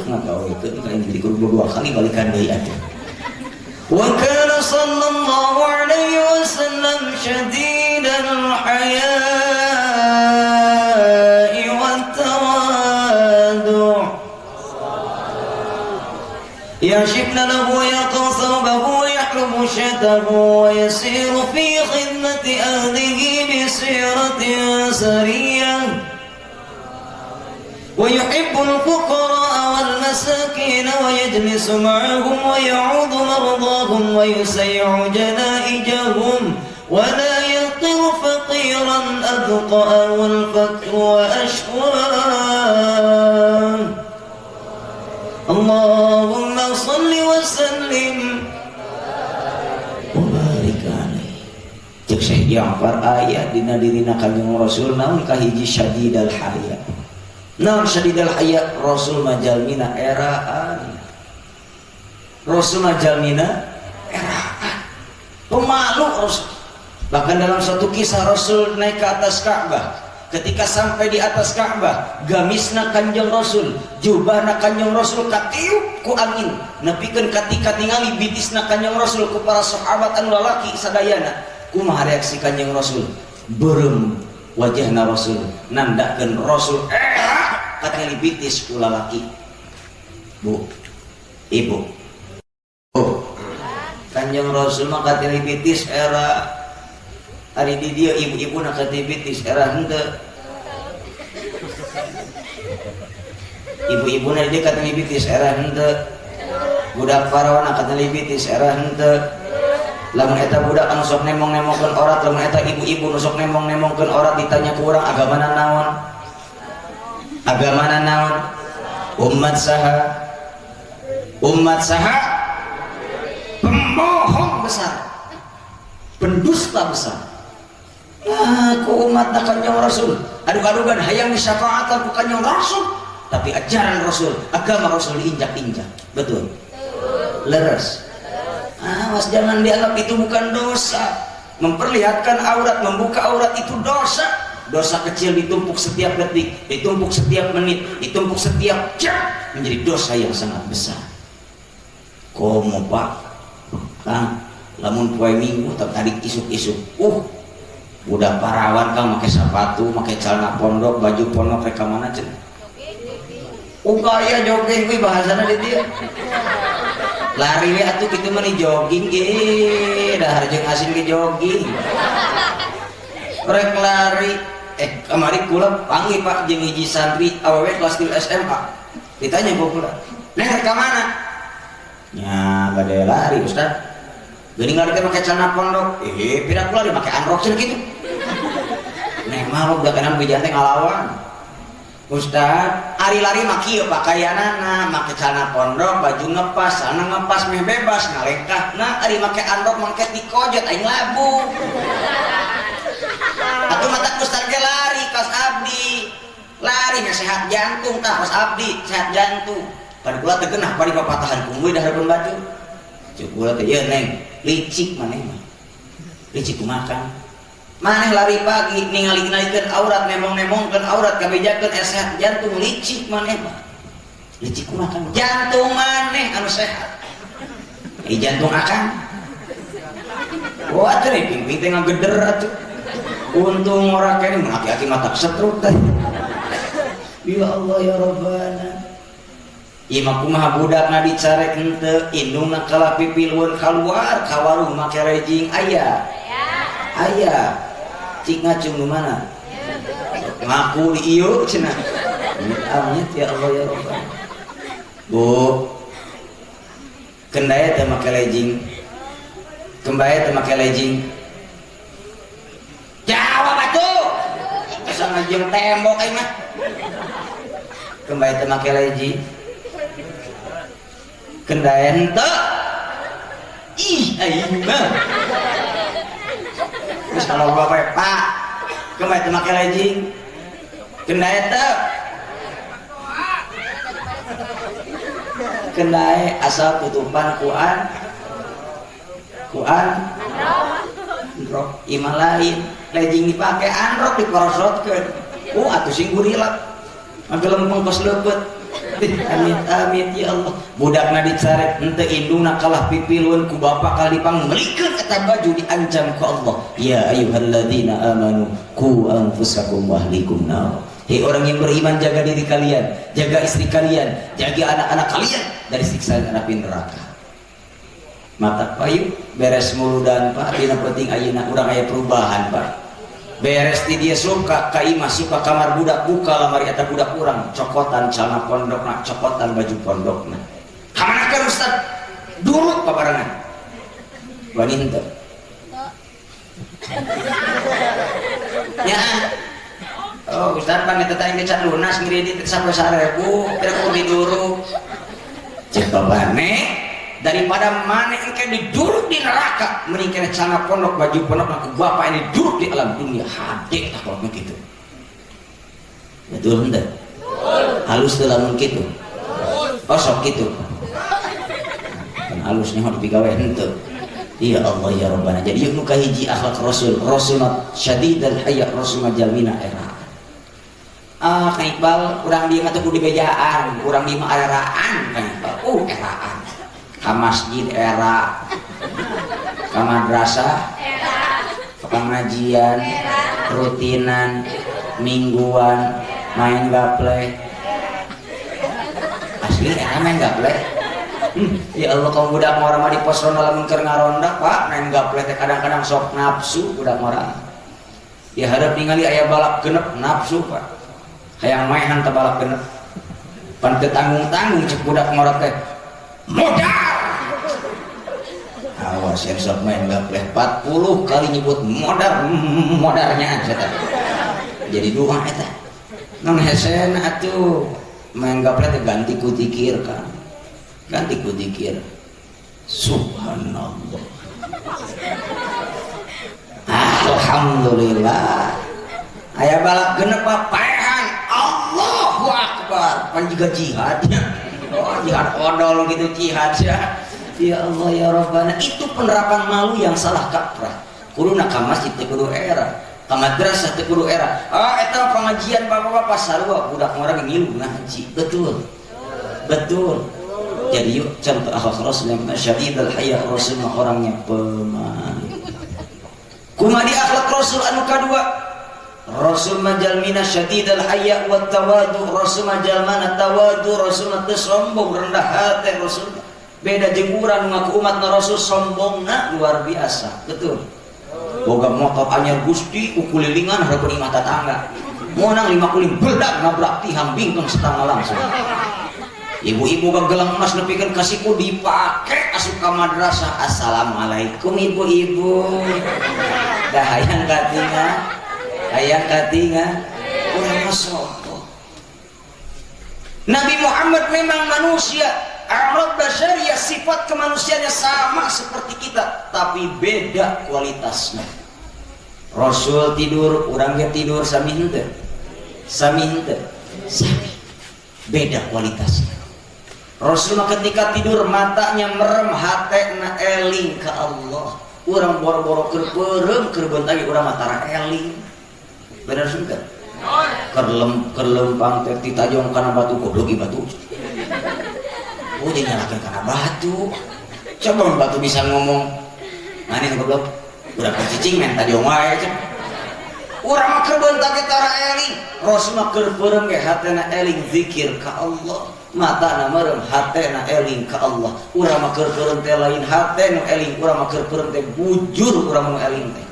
[SPEAKER 1] Ngagawekeun ka ini kudu dua kali balikan deui atuh. Wa kana sallallahu alaihi wasallam syadidal haya'i wat tawadu. يشبن له ويقى ثوبه ويحلب شاته ويسير في خدمة أهله بسيرة سرية ويحب الفقراء والمساكين ويجلس معهم ويعود مرضاهم ويسيع جنائجهم ولا يطر فقيرا أذقأه الفقر وأشواه. اللهم صل وسلم وبارك عليه. Cek Syekh Ja'far aya dina dirina Kanjeng Rasul naon kahiji syadidal haya. Naon syadidal haya? Rasul majalmina eraan. Rasul majalmina eraan. Pemalu Rasul. Bahkan dalam suatu kisah Rasul naik ke atas Ka'bah. Ketika sampai di atas Ka'bah, gamisna Kanjeng Rasul, jubahna Kanjeng Rasul katiup ku angin. Nepikeun katika tingali bitisna Kanjeng Rasul ku para sahabat anu lalaki sadayana. Kumaha reaksi Kanjeng Rasul? Beureum wajahna Rasul, nandakeun Rasul era katingali bitis ku lalaki. Bu, ibu. Oh. Kanjeng Rasul mah katingali bitis era. Ari di dieu ibu-ibu na katingali bitis era henteu. Ibu-ibu na di dieu katingali bitis era henteu. Budak parawan katingali bitis era henteu. Lamun eta budak anu sok nemong-nemongkeun orat, lamun eta ibu-ibu nu sok nemong-nemongkeun orat ditanya ku urang agamana naon? Agamana naon? Umat saha? Umat saha? Pembohong besar. Pendusta besar. Ku umat na Kanjeng Rasul adug-adugan hayang disyafaatan ku Kanjeng Rasul, tapi ajaran Rasul, agama Rasul diinjak-injak. Betul? Leres. Awas, jangan dianggap itu bukan dosa. Memperlihatkan aurat, membuka aurat itu dosa. Dosa kecil ditumpuk setiap detik, ditumpuk setiap menit, ditumpuk setiap jam, menjadi dosa yang sangat besar. Komo Pak, Kang, lamun poe Minggu tadi isuk-isuk, udah parawan Kang, make sepatu, make celana pondok, baju pondok, rek ka mana cenah? Ugaya jogging kuwi bahasana di dieu. Lari we atuh kitu mah jogging ge, dahar jeung asin ge jogging. Rek lari, kamari kula panggih Pak jeung hiji santri awewe kelas 3 SMA. Ditanya ku kula, "Neng rek ka mana?" Nya bade lari Ustaz. Geuning lari teh make celana pondok. Pira kula di make androk cenah kitu. Neng mah lo udah kenal bejaan teh ngalawan. Ustaz, ari lari mah kieu pakaianana, make celana pondok, baju ngepas, celana ngepas meh bebas ngalengkah. Nah, ari make androk mangke dikojot aing labu. Atuh mata Ustaz ge lari kos abdi. Lari meh sehat jantung tah kos abdi, sehat jantung. Pada kula teu genah bari papatahan kumbui dahareun baju. Ceuk kula teh ieu neng, licik maneh mah. Licik kumaha? Maneh lari pagi ningali-ningalikeun aurat, nemong-nemongkeun aurat, kabejakeun sehat jantung, licik maneh mah. Licik kumaha? Jantung maneh anu sehat. Jantung akang. Wah, atuh ping-ping teh ngageder atuh. Untung ora kene mun aki-aki mata setruk teh. Ya Allah ya Rabbana. Ieu mah kumaha budakna dicarek henteu, indungna kalah pipilueun kaluar ka warung make rejing aya. Aya. Cik ngacung nu mana? Ngaku di ieu cenah. Amit ya Allah ya Rabbana. Bu, kendaya teh make lejing. Kembaya teh make lejing. Jawab atuh. Asa ngajeng tembok aing mah. Kembaya teh make lejing. Kendaya henteu. Ih, aing mah. Terus kalau bapak, Pak, kembaya teh make lejing. Kendaya teu. Kendaya asal tutupan kuan kuan androk imah lain lejing dipake androk diporosotkeun atuh sing gurilak ambil lempeng kos leupeut. Amit amit ya Allah. Budakna dicarek henteu indungna kalah pipilueun ku bapak kali pangmelikeun eta baju diancam ku Allah. Ya ayyuhalladzina amanu qu anfusakum wa ahlikum nar. Hei orang yang beriman, jaga diri kalian, jaga istri kalian, jaga anak-anak kalian dari siksaan api neraka. Mata payu beres muludan Pak, dina penting ayeuna urang aya perubahan Pak. Beres di dia suka ka imah suka kamar budak buka lamari eta budak urang cokotan celana pondokna, cokotan baju pondokna. Kamanakeun Ustaz? Duruk pabarengan. Wani henteu. Nya. Oh, Ustaz pan eta teh can lunas ngredit sampai 1000, teh kudu diduruk. Cek babane daripada maneh engke diduruk di neraka, mending kena celana pondok baju pondok ku bapak ini duruk di alam dunia. Hade tah kalau kitu. Betul henteu? Halus teu lamun kitu. Oh sok kitu. Kan halusnya mah dipigawe henteu. Ya Allah ya Rabbana. Jadi yuk nu kahiji akhlak Rasul, Rasul syadidal haya, Rasul jalmina era. Ah, Kang Iqbal, urang dieu mah teu kudu dibejaan, urang dieu mah eraan Kang Iqbal. Eraan. Ka masjid era, ka madrasah era, ka pengajian era, rutinan, mingguan, main gaple. Asli era main gaple. Ya Allah, kaum budak ngora mah di pos ronda lamun keur ngaronda, Pak, main gaple teh kadang-kadang sok nafsu budak ngora. Ya hareup ningali aya balap genep nafsu, Pak. Hayang maehan teh balap genep. Pan teu tanggung-tanggung cek budak ngora teh. Modar. Awas yang sok main gaple 40 kali nyebut modar, modarnya eta. Jadi dua eta. Non hesena atuh main gaple teh ganti ku dikir kan. Ganti ku dikir. Subhanallah. Alhamdulillah. Aya balap genep paehan. Allahu Akbar. Pan juga jihadnya. Oh, jihad odol gitu jihad ya. Ya Allah ya Rabbana, itu penerapan malu yang salah kaprah. Kuduna ka masjid teh kudu era, ka madrasah teh kudu era. Ah eta pengajian bapak-bapak sarua budak ngora ngilu ngaji. Betul. Betul. Jadi yuk contoh akhlak Rasul yang syadidal haya, Rasul mah orangnya pemalu. Kumaha di akhlak Rasul anu kadua? Rasul majalmina syadidal haya wa tawadu, Rasul majalmana tawadu, Rasul mah teu sombong, rendah hati Rasul. Beda jeung urang ngaku umat na Rasul sombongna luar biasa, betul. Boga motor anyar Gusti kukulilingan hareupeun imah tatangga. Monang 5 kuling beledak nabrak tihang bingkeng setangga langsung. Ibu-ibu gelang emas nepikeun ka siku dipake asup ka madrasah. Assalamualaikum ibu-ibu. Dah hayang katinga, hayang katinga, urang mah sombong. Nabi Muhammad memang manusia, arad basyariah, sifat kemanusiaannya sama seperti kita, tapi beda kualitasnya. Rasul tidur, urang ge tidur sami henteu. Sami henteu. Sami. Beda kualitasnya. Rasul ketika tidur matanya merem, hatena eling ke Allah. Urang boro-boro keur peureum keur beunta ge urang mah tara eling. Bener henteu? Keur lempang teh ditajong kana batu, goblok ieu batu. Oh, dia nyalakan kana batu. Coba batu bisa ngomong. Maneh goblok? Urang cicing men tajong wae. Urang mah keur beunta ge tara eling. Rasul mah keur peureum ge hatena eling zikir ka Allah. Matana merem hatena eling ka Allah. Urang mah keur peureum teh lain hate nu eling, urang mah keur peureum teh bujur urang nu eling teh.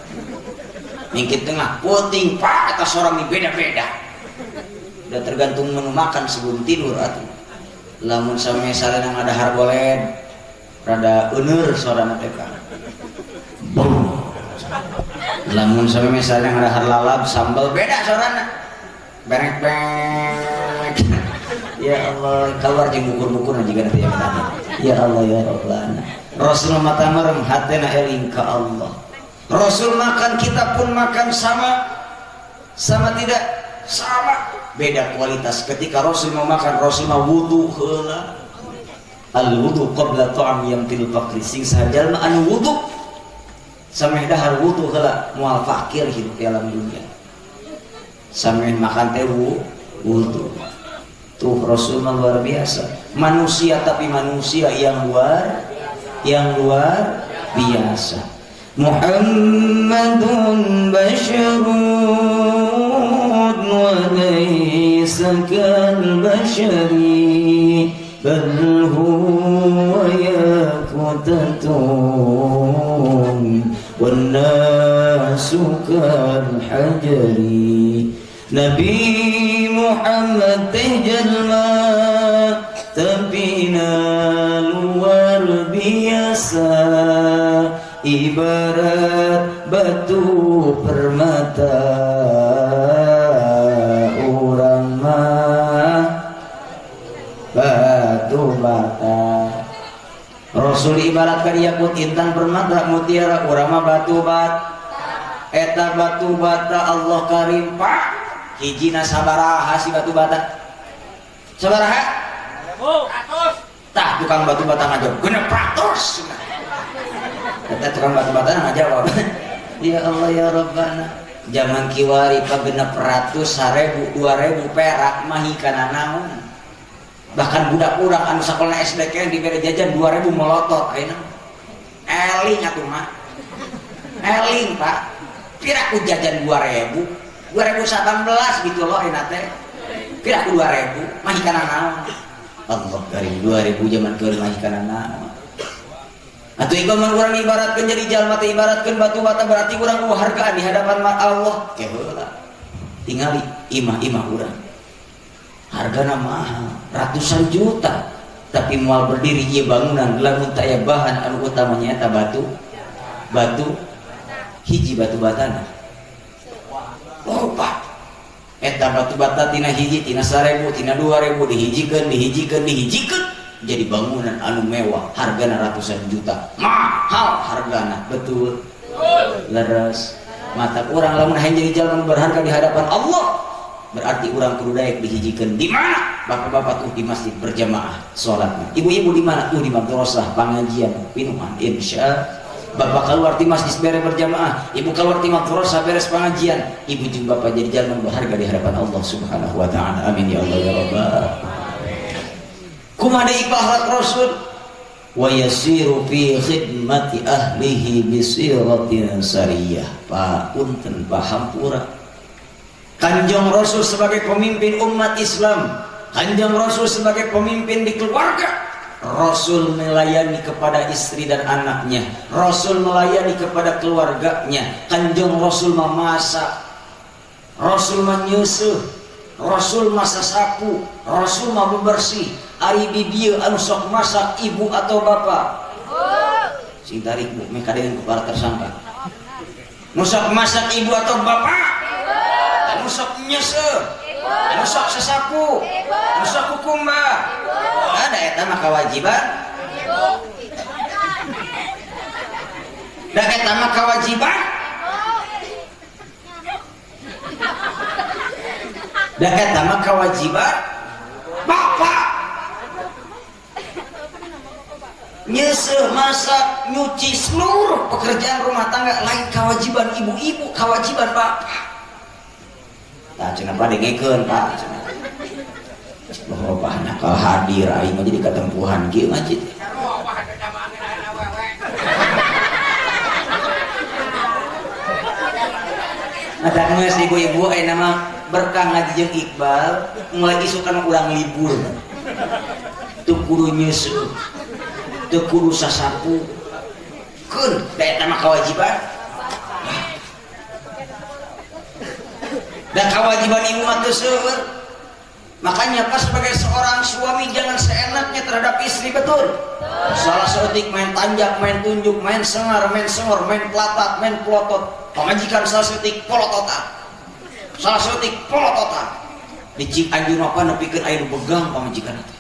[SPEAKER 1] Mingkit tengah puting pak eta sorang beda-beda. Udah tergantung menu makan sebelum tidur atuh. Lamun same sarena ngadahar boled rada euneur sorana teh ka. Lamun same misalnya ngadahar lalap sambal beda sorana. Berek-berek. Ya Allah, keluar jeung bukur-bukurna jiga nanti ya tadi. Ya Allah ya Rabbana. Rasul mata merem hatena eling ka Allah. Rasul makan, kita pun makan sama. Sama tidak? Sama. Beda kualitas. Ketika Rasul mau makan, Rasul mau wudu heula. Al wudu qabla ta'am yamtil faqri. Sing sajalma anu wudu sameh dahar wudu heula moal fakir hidup di alam dunia. Sameh makan teh wudu. Tuh Rasul mah luar biasa. Manusia tapi manusia yang luar biasa. Muhammadun basyarun wa laysa kal bashari bal huwa yakutatun wan nasu kal hajari. Nabi Muhammad teh jalma tapi luar biasa, ibarat batu permata urang mah batu bata. Rasul ibaratkan yakut intan permata mutiara, urang mah batu bata. Eta batu bata Allah karim pak hijina sabaraha si batu bata, sabaraha? Tah tukang batu bata ngajawab 600. Eta tukang batu bata ngajawab. Ya Allah ya Rabbana, zaman kiwari pa 600, 1000, 2000 perak mah hikana naon. Bahkan budak urang anu sakola SD ke dibere jajan 2000 melotot ayeuna. Eling atuh mah. Eling Pak. Pira ku jajan 2000? 2018 gitu loh ayeuna teh. Pira ku 2000 mah hikana naon. Allah karim 2000 zaman keur mah hikana naon. Atuh ieu mah urang ibaratkeun jadi jalma teh ibaratkeun batu bata, berarti urang hargaan di hadapan Allah. Ke heula. Tingali imah-imah urang. Hargana mahal, ratusan juta. Tapi moal berdiri ieu bangunan lamun teu aya bahan anu utamanya eta batu. Batu hiji batu batana. Loba. Eta batu bata tina hiji, tina 1000, tina 2000 dihijikeun, dihijikeun, dihijikeun jadi bangunan anu mewah, hargana ratusan juta. Mahal hargana, betul. Leres. Mata urang lamun hayang jadi jalma berharga di hadapan Allah, berarti urang kudu daek dihijikeun di mana? Bapak-bapak tuh di masjid berjamaah salatna. Ibu-ibu di mana? Tuh di madrasah, pengajian, pinuhan insya. Bapak keluar di masjid beres berjamaah, ibu keluar di madrasah beres pengajian, ibu jeung bapak jadi jalma berharga di hadapan Allah Subhanahu wa taala. Amin ya Allah ya Rabbal. Kumaha deui akhlak Rasul? Wa yasiru fi khidmati ahlihi bi siratin sariyah. Pak punten Pak hampura. Kanjeng Rasul sebagai pemimpin umat Islam, Kanjeng Rasul sebagai pemimpin di keluarga, Rasul melayani kepada istri dan anaknya, Rasul melayani kepada keluarganya. Kanjeng Rasul memasak, Rasul menyusuh, Rasul masak sapu, Rasul mau bersih. Ari di dieu anu sok masak ibu atau bapak? Sing tarik bu, meh kadengeun ku para tersangka. Nu sok masak ibu atau bapak? Anu sok nyeuseut, anu sok sasapu, anu sok kukumbah. Ada eta mah kewajiban. Da eta mah kewajiban. Da eta mah kewajiban bapak. Nyeseh, masak, nyuci, seluruh pekerjaan rumah tangga lain kewajiban ibu-ibu, kewajiban bapak. Tah cenah pak dengekeun pak cenah. Loh nakal hadir aing mah jadi katempuhan kieu masjid. Matak geus ibu-ibu ayeuna mah berkah ngaji jeung Iqbal mulai isukan urang libur. Teu kudu nyeuseuh, teu kudu sasapu. Keun da eta mah kewajiban. Da kewajiban ibu mah teu seueur. Makanya pas sebagai seorang suami jangan seenaknya terhadap istri, betul? Salah seetik main tanjak, main tunjuk, main sengar, main sengor, main pelatat, main pelotot. Pamajikan salah seetik polototan. Salah seetik polototan. Dicik anjur apa nepikeun aya nu begang pamajikan teh.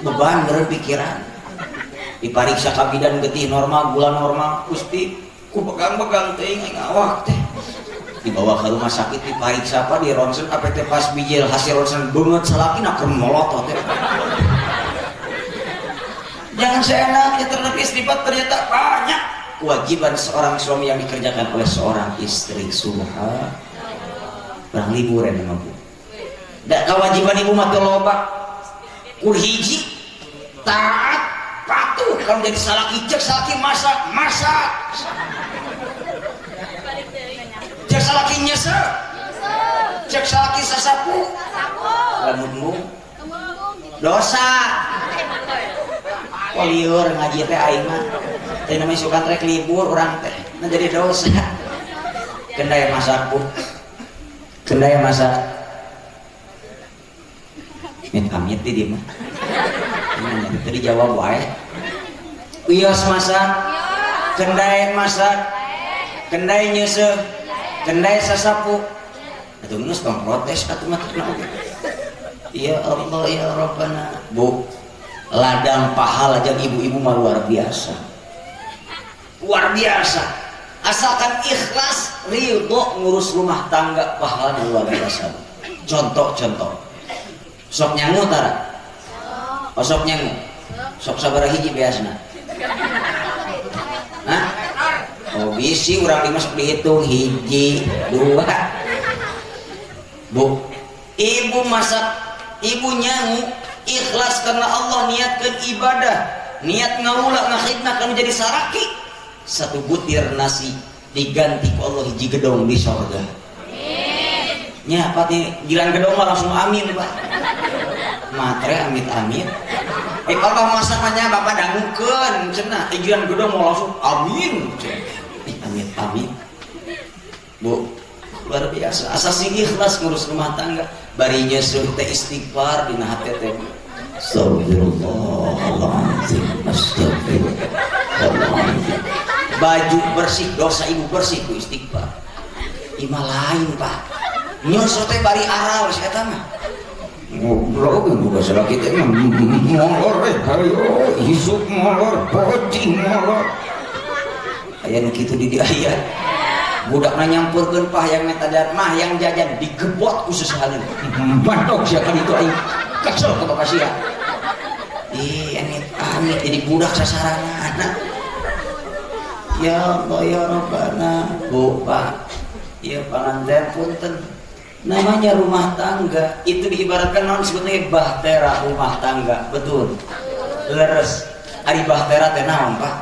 [SPEAKER 1] Beban beureum pikiran. Dipariksa ka bidan getih normal, gula normal, Gusti ku begang-begang teuing aing awak teh. Dibawa ke rumah sakit dipariksa apa di ronsen apa teh pas bijil hasil ronsen beungeut salakina keur molotot teh. Jangan seenaknya terhadap istri, Pak, ternyata banyak kewajiban seorang suami yang dikerjakan oleh seorang istri. Subhanallah. Barang libur ya mah Bu. Da kewajiban ibu mah teu loba. Kur hiji taat patuh kalau jadi salaki cek salaki masak masak. Cek salaki nyesek, cek salaki sasapu, lamun dosa. Oh lieur ngaji teh aing mah. Teh namanya suka trek libur urang teh, nah jadi dosa. Kendaya masak bu, kendaya masak. Amit amit di dia mah. Nanya tadi jawab wae. Wios masak, kendaya masak, kendaya nyesek, kendai sasapu. Atuh geus tong protes atuh mah teu oge. Ya Allah ya Rabbana. Bu, ladang pahala jeung ibu-ibu mah luar biasa. Luar biasa. Asalkan ikhlas, ridho ngurus rumah tangga, pahalanya luar biasa. Contoh-contoh. Sok nyangu tara? Oh, sok nyangu. Sok sabaraha hiji biasana? Hah? Oh bisi urang dimasuk dihitung hiji dua. Bu, ibu masak, ibu nyangu ikhlas karena Allah, niatkan ibadah, niat ngaulah ngakhidmah kan jadi saraki. Satu butir nasi diganti ku Allah hiji gedong di sorga. Nya pati gilan gedong mah langsung amin Pak. Matre amit amit. Kalau masak mah nya bapak dangukeun cenah, gilan gedong mau langsung amin. Amit amit. Bu, luar biasa. Asal sing ikhlas ngurus rumah tangga, bari nyeuseun teh istighfar dina hate teh. Astagfirullahaladzim, astagfirullahaladzim. Baju bersih, dosa ibu bersih ku istighfar. Imah lain, Pak. Nyusul teh bari aral si eta mah. Ngobrol juga salaki teh molor hayo isuk molor, pocing molor. Aya nu kitu di dieu aya. Budakna nyampurkeun pah yang meta jajan mah yang jajan digebot ku sesahaleun. Bandog sia kan itu aing. Kesel ka bapak sia. Ih, amit amit jadi budak sasarana. Ya Allah ya Rabbana. Bu, Pak. Ieu panganten punten. Namanya rumah tangga itu diibaratkan non sebetulnya bahtera rumah tangga, betul. Leres. Ari bahtera teh naon, Pak?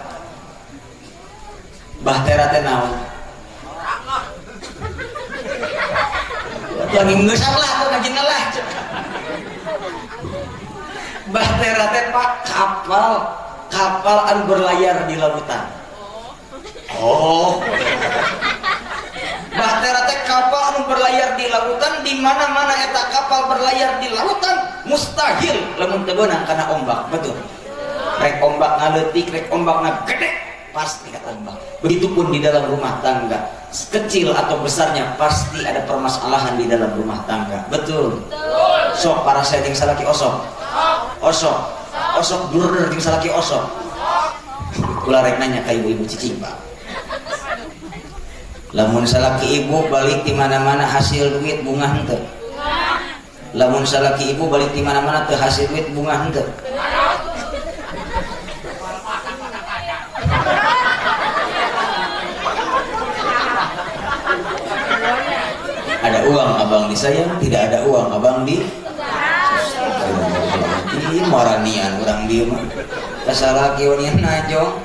[SPEAKER 1] Bahtera teh naon? Lagi geus lah aku ngajina lah. Bahtera teh Pak kapal, kapal anu berlayar di lautan. Oh. Bahtera teh kapal anu berlayar di lautan, di mana-mana eta kapal berlayar di lautan mustahil lamun teu beunang kana ombak, betul. Rek ombak ngaleutik, rek ombak ngagede, pasti ada ombak. Begitupun di dalam rumah tangga, kecil atau besarnya pasti ada permasalahan di dalam rumah tangga, betul. Sok para saya jeung salaki osok. Osok. Osok durder jeung salaki osok. Kula rek nanya ka ibu-ibu cicing, Pak. Lamun salaki ibu balik di mana-mana hasil duit bunga henteu. Lamun salaki ibu balik di mana-mana teu hasil duit bunga henteu. Ada uang abang disayang, tidak ada uang abang di maranian urang dieu mah. Kasalaki wanian najong.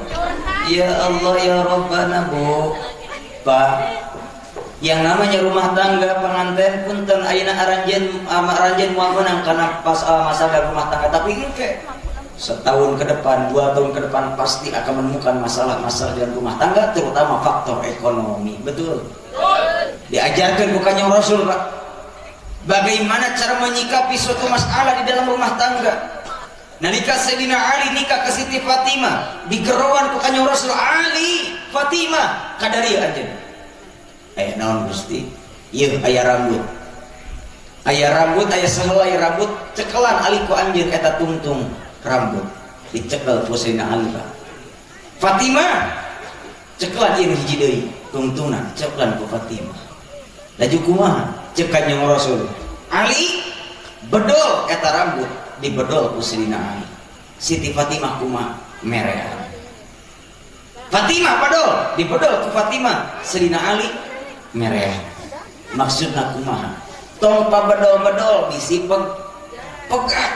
[SPEAKER 1] Ya Allah ya Rabbana, Bu. Pak, Yang namanya rumah tangga, pengantin, punten, ayeuna aranjeun aranjeun moal menang karena pas masalah rumah tangga, tapi engke setahun ke depan, 2 tahun ke depan pasti akan menemukan masalah-masalah dalam rumah tangga, terutama faktor ekonomi. Betul? Diajarkan bukannya Rasul, Pak, bagaimana cara menyikapi suatu masalah di dalam rumah tangga. Nalika Sayyidina Ali nikah ke Siti Fatimah, digeroan ku Kanjeng Rasul, "Ali, Fatimah, kadarieu anjeun." "Aya naon, Gusti?" "Ieu aya rambut. Aya rambut, aya sehelai rambut, cekelan Ali ku anjeun eta tungtung rambut." Dicekel ku Sayyidina Ali, Pak. "Fatimah, cekelan ieu hiji deui tungtungna." Cekelan ku Fatimah. "Laju kumaha?" Cek Kanjeng Rasul. "Ali, bedol eta rambut." Dibedol ku Sayyidina Ali. "Siti Fatimah kumaha?" "Merean." "Fatimah, bedol." Dibedol ku Fatimah. Sayyidina Ali merean. Maksudna kumaha? Tong pabedol-bedol, bisi pegat.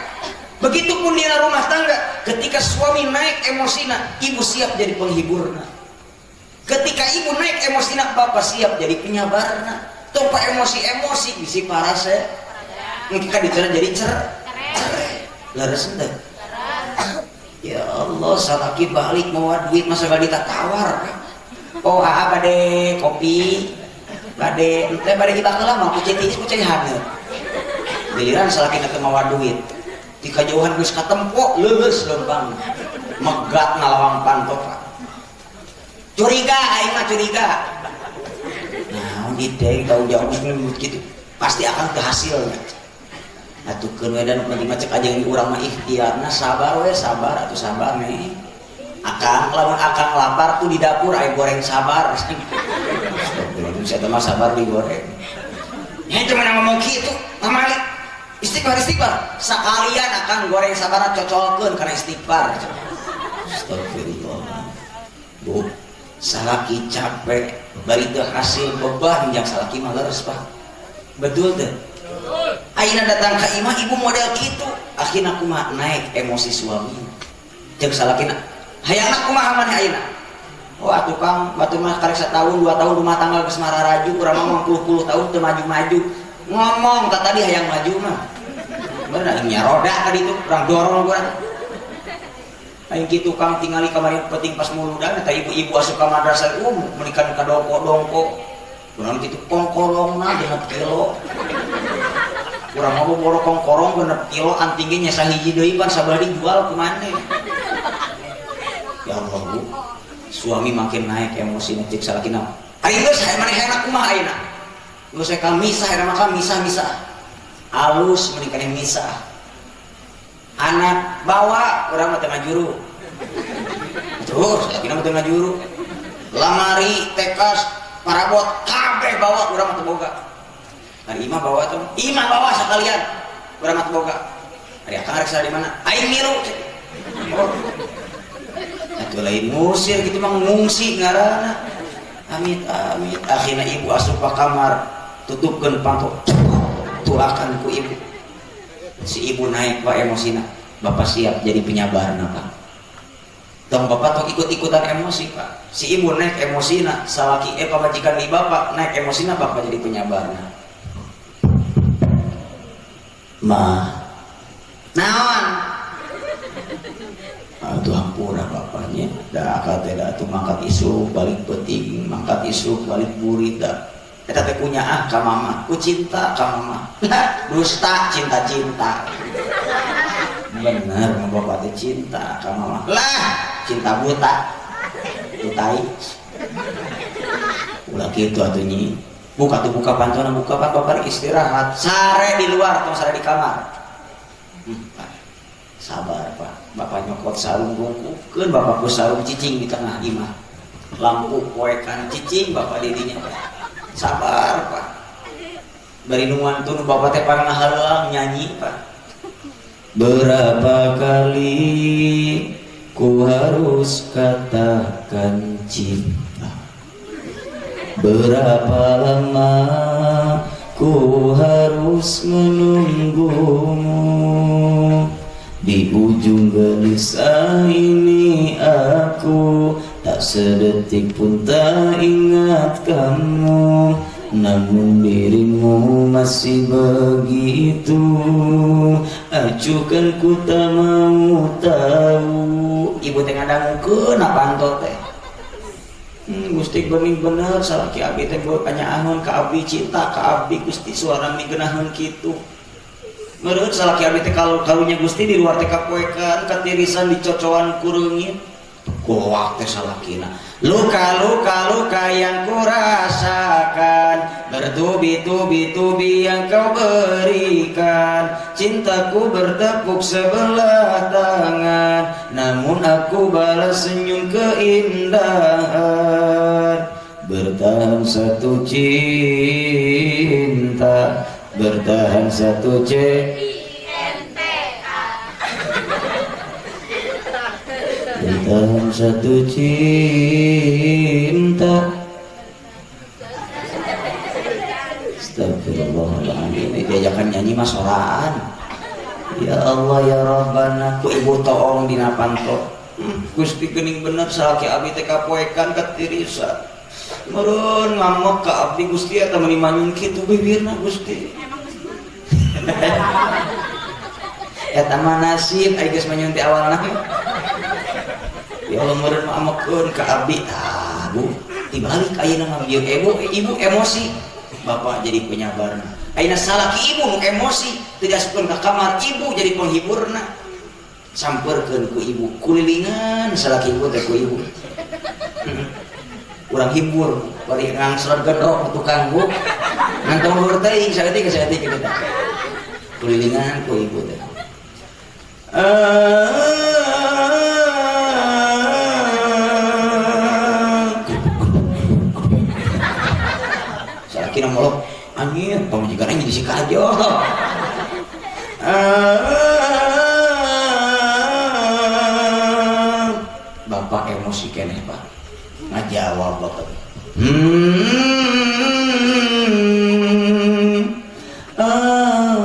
[SPEAKER 1] Begitupun di rumah tangga, ketika suami naik emosina, ibu siap jadi penghiburna. Ketika ibu naik emosina, bapak siap jadi penyabarna. Tong emosi-emosi, bisi parase. Mungkin kan dicara jadi cerai. Leres henteu? Ya Allah, salaki balik mau duit masa gak ditawar. "Oh, ah, bade kopi, bade ente, bade hibak lah, mau ku tiis, ku cai haneut." Giliran salaki teh mawa duit. Di kajauhan geus katempo leuleus leumpang. Megat ngalawang panto, Pak. "Curiga, aing mah curiga." Nah, ide tahu jauh gitu. Pasti akan ke hasilnya. Atuh keun we, dan penting mah cek aja urang mah ikhtiarna sabar we, sabar atuh, sabar nih. Akang, lamun akang lapar tuh di dapur aya goreng sabar. Astagfirullahaladzim, saya mah sabar digoreng. Ya cuma ngomong kitu, pamali. Istighfar, istighfar. Sekalian akang goreng sabar cocolkeun kana istighfar. Astagfirullah. Bu, salaki capek, bari teu hasil, beban yang salaki mah leres, Pak. Betul teu? Ayeuna datang ka imah ibu model kitu, akhirna kumaha? Naik emosi suami. Cek salakina, "Hayangna kumaha maneh ayeuna?" "Oh atuh Kang, batur mah karek setahun 2 tahun rumah tangga geus mararaju, urang mah puluh-puluh tahun teu maju-maju." Ngomong tak tadi hayang maju mah. Bener nya, roda tadi itu urang dorong urang. "Aing kitu Kang, tingali kemarin penting pas muludan eta ibu-ibu asup ka madrasah menikan ka dongko-dongko. Kurang kitu kongkolongna 6 kilo. Urang mah boro kongkorong 6 kilo, anting ge nya sahiji deui, pan sabelah dijual ku maneh." Ya Allah, Bu. Suami makin naik emosi, cek salakina. "Ari geus maneh hayang kumaha ayeuna?" "Geus ka misah eta mah, misah-misah." Alus mending keneh misah. Anak bawa, urang mah teu ngajuru. Terus salakina mah teu ngajuru. Lamari, tekas, parabot kabeh bawa, urang mah teu boga. Ari imah bawa tuh, imah bawa sekalian. Urang mah teu boga. Ari akang rek di mana? Aing milu. Oh. Atuh lain ngusir gitu mah, ngungsi ngaranna. Amit amit, akhirnya ibu asup ke kamar, tutupkeun panto, tulakan ku ibu. Si ibu naik, Pak, emosina. Bapak siap jadi penyabarna, Pak. Tong bapak tong ikut-ikutan emosi, Pak. Si ibu naik emosina, salaki pamajikan di bapak naik emosina, bapak jadi penyabarna. "Ma, naon?" "Atuh hampura bapaknya, da akal teh da atuh mangkat isuk balik peuting, mangkat isuk balik burit, da eta teh kunyaah ka mama, ku cinta ka mama." "Dusta, cinta-cinta." "Bener, mah bapak teh cinta ka mama." "Lah, cinta buta." "Butai." "Ulah kitu atuh, Nyi. Buka tuh, buka pantona, buka, Pak. Bapak rek istirahat. Sare di luar, tong sare di kamar." Pak, sabar, Pak." Bapak nyokot sarung, bungkukeun bapak ku sarung, cicing di tengah imah. Lampu poekan, cicing bapak didinya, Pak. "Sabar, Pak." Bari nu ngantun bapak teh pangahalang nyanyi, Pak. Berapa kali ku harus katakan cinta, berapa lama ku harus menunggumu. Di ujung gelisah ini aku tak sedetik pun tak ingat kamu. Namun dirimu masih begitu acuhkan, ku tak mau tahu. Ibu teh ngadangukeun panto teh. Gusti, bening bener salaki abdi teh kanyaahun ka abdi, cinta ka abdi. Gusti, suara migenaheun kitu. Menurut salaki abdi teh kalau karunya Gusti di luar teh kapoekan katirisan dicocoan ku reungit goak teh salakina. Luka luka luka yang ku rasakan, bertubi-tubi tubi yang kau berikan. Cintaku bertepuk sebelah tangan, namun aku balas senyum keindahan. Bertahan satu cinta, bertahan satu C, bertahan satu cinta. Astagfirullahaladzim, ini diajakan nyanyi mah soraan. Ya Allah ya Rabbana, ku ibu toong dina panto. Gusti, gening bener salaki abdi teh kapoekan katirisan. Meureun ngamuk ka abdi Gusti, eta meuni manyun kitu bibirna Gusti. Eta mah nasib ai geus manyun ti awalna. Ya Allah, meureun amekeun ka abdi. Ah, Bu, dibalik ayeuna mah bieu ibu, ibu emosi, bapak jadi penyabarna. Ayeuna salaki ibu nu emosi, teu diasupkeun ka kamar, ibu jadi penghiburna. Samperkeun ku ibu, kulilingan salaki ibu teh ku ibu. Urang hibur, bari ngangsrot gendrok tukang bu. Ngan tong luhur teuing saeutik saeutik kitu teh. Kulilingan ku ibu teh. Salaki molok anjir pamajikan aing jadi si kajo. Bapak emosi keneh Pak, ngajawab bapak. Ah, ah.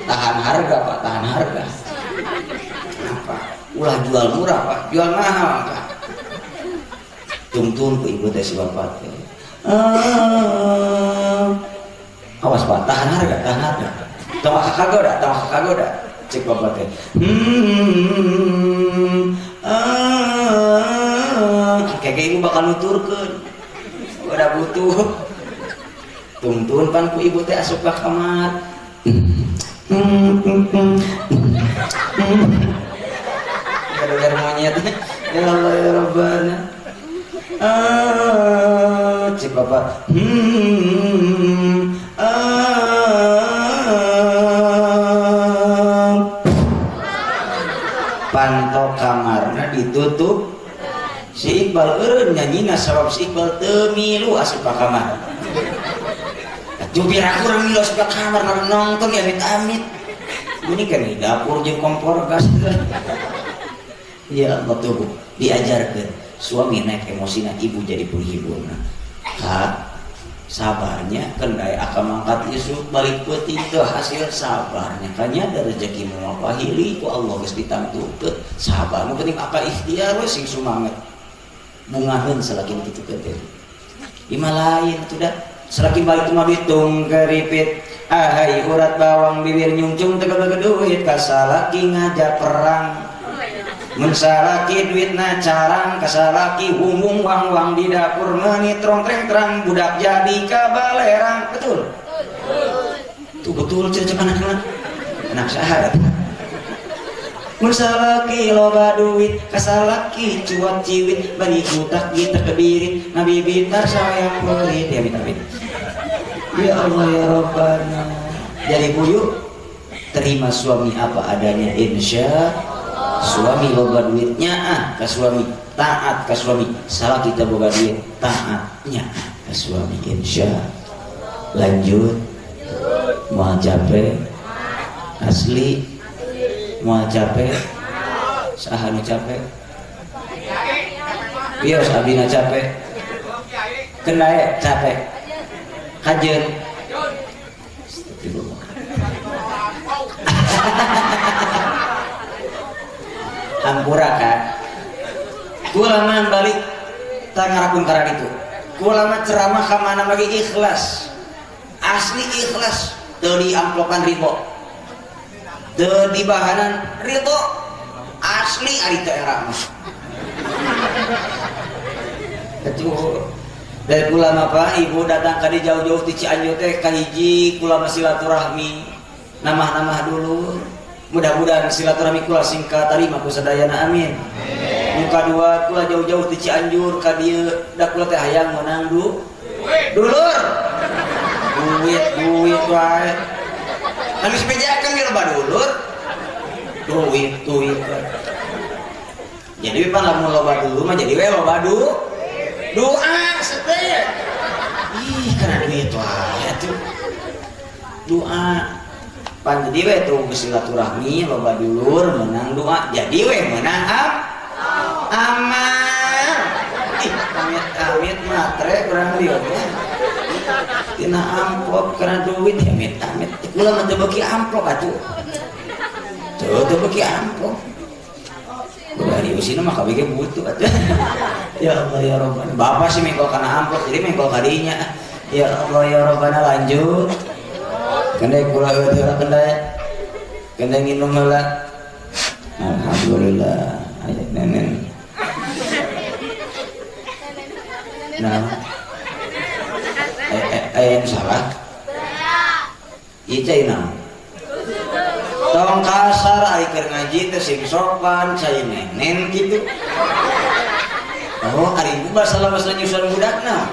[SPEAKER 1] Tahan harga Pak, tahan harga. Kenapa? Ulah jual murah Pak, jual mahal Pak. Tungtun ku ibu teh si bapak teh. Ah. Awas Pak, tahan harga, tahan harga. Tong kagoda, tong kagoda. Cek bapak teh. Ah. Kayak ibu bakal nuturkeun. Udah butuh. Tungtun pan ku ibu teh asup ka kamar. Gara-gara monyet. Ya Allah ya Rabbana. Ah, cek bapak. Ah. Panto kamarna ditutup. Si Iqbal eureun nyanyina sabab si Iqbal teu milu asup ka kamar. Atuh biar aku urang milu asup ka kamar nonton ya amit-amit. Ini kan di dapur jeung kompor gas. Ya Allah, tuh diajarkan suami naik emosina, ibu jadi penghiburna. Kak, sabarnya kendai akan mangkat isuk balik peuting teu hasil sabarnya kanya ada rezeki mau pahili ku Allah geus ditangtukeun. Sabar nu penting akal ikhtiar we, sing sumanget bungaheun salaki kitu teh. Ima lain tuh dah salaki balik mah bitung keripit, ahai urat bawang, bibir nyungcung tegal duit, kasalaki ngajak perang. Mun salaki duitna carang, kasalaki humung wang wang, di dapur meuni trong treng terang, budak jadi kabalerang. Betul? Tuh betul cek anak-anak. Anak saha eta? Mun salaki loba duit, kasalaki cuat ciwit, bari kutak gitak kebirit, ngabibitar sayang pelit. Ya amit amit. Ya Allah ya Rabbana. Jadi buyuk terima suami apa adanya, insya. Suami loba duitnya ah ke suami, taat ke suami. Salah kita boga duit, taatnya ke suami, insya. Lanjut. Mau capek asli, mau capek saha nu capek? Bios abdina capek, kendae capek kajeun. Astagfirullah. Hampura kan. Kula mah balik tangarakun karena itu. Kula mah ceramah ka mana lagi ikhlas. Asli ikhlas teu diamplokan ridho. Teu dibahanan ridho. Asli ari teu era mah. Betul. Dari kula mah Pak, ibu datang ka di jauh-jauh ti Cianjur teh kahiji kula mah silaturahmi. Namah-namah dulu. Mudah-mudahan silaturahmi kula sing katarima ku sadayana, amin. Nu kadua kula jauh-jauh ti Cianjur ka dieu da kula teh hayang meunang dulur. Duit duit wae. Kan geus bejakeun ge loba dulur. Duit duit wae. Jadi pan lamun loba dulur mah jadi we loba doa sete. Ih kana duit wae atuh. Doa pan jadi we tuh silaturahmi loba dulur menang doa jadi we menang amal. Ih amit amit matre kurang lieu teh. Tina amplop kana duit amit amit. Kula mah teu beuki amplop atuh. Teu beuki amplop. Udah diusina mah kabeh ge butuh atuh. Ya Allah ya Rabbana. Bapak sih mengkol kana amplop jadi mengkol kadinya. Ya Allah ya Rabbana lanjut. Kendai kula heula kendai. Kendai nginum heula. Alhamdulillah. Aya nenen. Nah. Aya nu salah? Ieu cai naon? Tong kasar ari keur ngaji teh sing sopan cai nenen kitu. Oh, ari ibu bahasa nyusun budakna.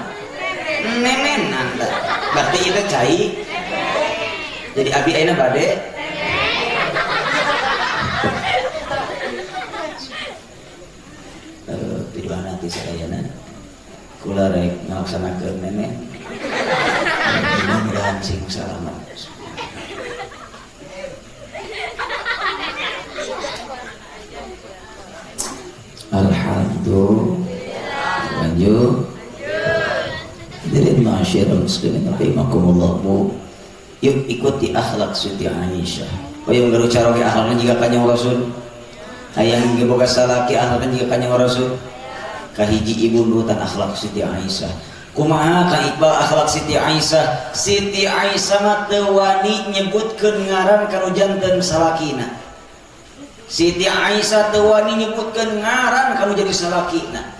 [SPEAKER 1] Nenenan tah. Berarti ieu teh cai. Jadi abi ayeuna bade di mana ti sadayana kula rek ngalaksanakeun nenek. Mudah-mudahan sing salamat. Alhamdulillah. Lanjut. Hadirin ma'asyiral muslimin rahimakumullah bu. Yuk ikuti akhlak Siti Aisyah. Hoyong gaduh caroge akhlakna jiga Kanjeng Rasul. Hayang ge boga salaki akhlakna jiga Kanjeng Rasul. Kahiji ibu nurutan akhlak Siti Aisyah. Kumaha Kang Iqbal akhlak Siti Aisyah? Siti Aisyah mah teu wani nyebutkeun ngaran kanu janten salakina. Siti Aisyah teu wani nyebutkeun ngaran kanu jadi salakina.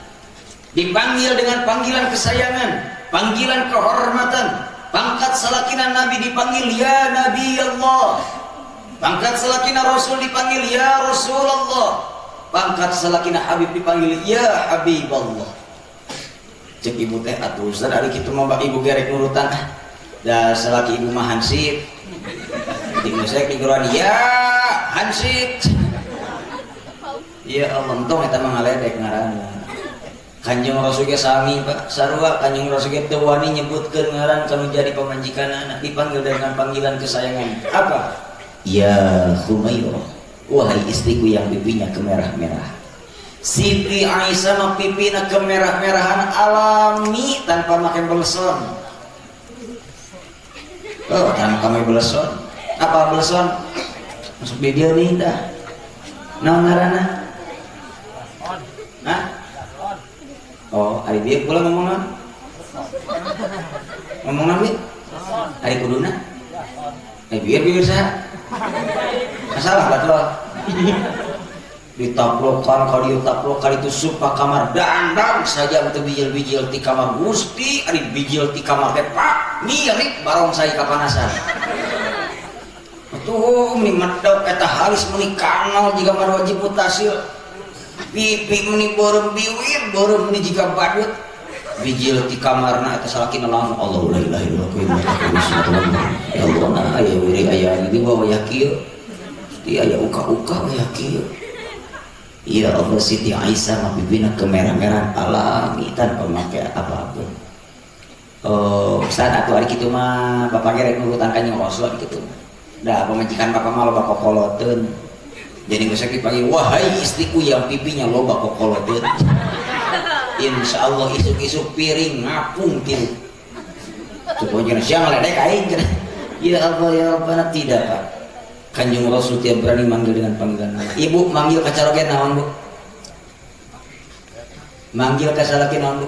[SPEAKER 1] Dipanggil dengan panggilan kesayangan, panggilan kehormatan. Pangkat salakina Nabi dipanggil ya Nabi Allah. Pangkat salakina Rasul dipanggil ya Rasulullah. Pangkat salakina Habib dipanggil ya Habib Allah. Cek ibu teh atuh Ustaz ari kitu mah ibu gerek nurutan ah. Da salaki ibu mah hansip. Di musek diguruan ya hansip. Ya Allah entong eta mah ngaledek ngaranna. Kanjeng Rasul ge sami Pak, sarua Kanjeng Rasul ge teu wani nyebutkeun ngaran kanu jadi pamajikanana, dipanggil dengan panggilan kesayangan. Apa? Ya Humairah, wahai istriku yang pipinya kemerah-merah. Siti Aisyah mah pipina kemerah-merahan alami tanpa make beleson. Oh, tanpa make beleson. Apa beleson? Masuk di dia nih dah. Naon ngaranna? Hah? Oh, ari bieu kula ngomong naon? Ngomong naon, Bi? Ari kuduna? Bieu bieu saha? Masalah batul. Ditaplokan ka dieu taplokan itu supa kamar dandang saja teu bijil-bijil ti kamar Gusti ari bijil ti kamar teh Pak mirip barongsai kapanasan. Atuh meni medok eta halis meni kanal jiga marwajib mutasil. Pipi meni beureum biwir beureum meni jiga badut. Bijil ti kamarna eta salakina langsung Allahu la ilaha illallah wa ya Allah nah aya wiri aya di bawah ya kieu. Gusti aya uka-uka ya kieu. Ya Allah Siti Aisyah mah pipina kemerah-merahan alami tanpa make apapun. Oh, Ustaz atuh ari kitu mah bapak ge rek nurutan Kanjeng Rasul kitu. Da pamajikan bapak mah loba kokoloteun. Jadi geus dipanggil wahai istriku yang pipinya loba kokoloteun. Insya Allah isuk-isuk piring ngapung tilu. Supaya siang ledek aing cenah. Ya Allah ya Rabbana tidak Pak. Kanjeng Rasul tiap berani manggil dengan panggilan nama. Ibu manggil kacaroge naon Bu? Manggil ka salaki naon, Bu?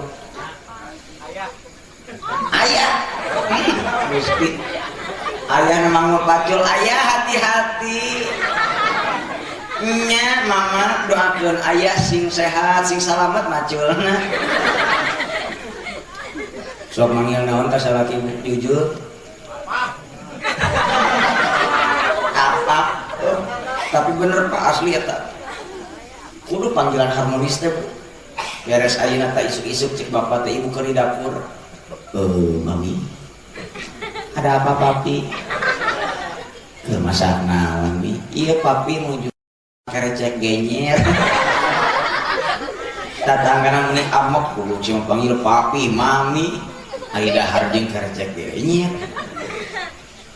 [SPEAKER 1] Ayah. Ayah. Gusti. Ayah memang pacul, ayah hati-hati. Nya mama doakeun ayah sing sehat, sing salamet maculna. Sok manggil naon ka salaki, jujur? Apa? Oh, tapi bener Pak, asli eta. Kudu panggilan harmonis teh, Bu. Beres ayeuna teh isuk-isuk cek bapak teh ibu keur di dapur. Mami. Ada apa, papi? Keur masak naon, Mi? Iya, papi nuju kerecek genyer. Tatanggana meni amok kudu cuma panggil papi, mami. Ari dahar jeung kerecek genyer.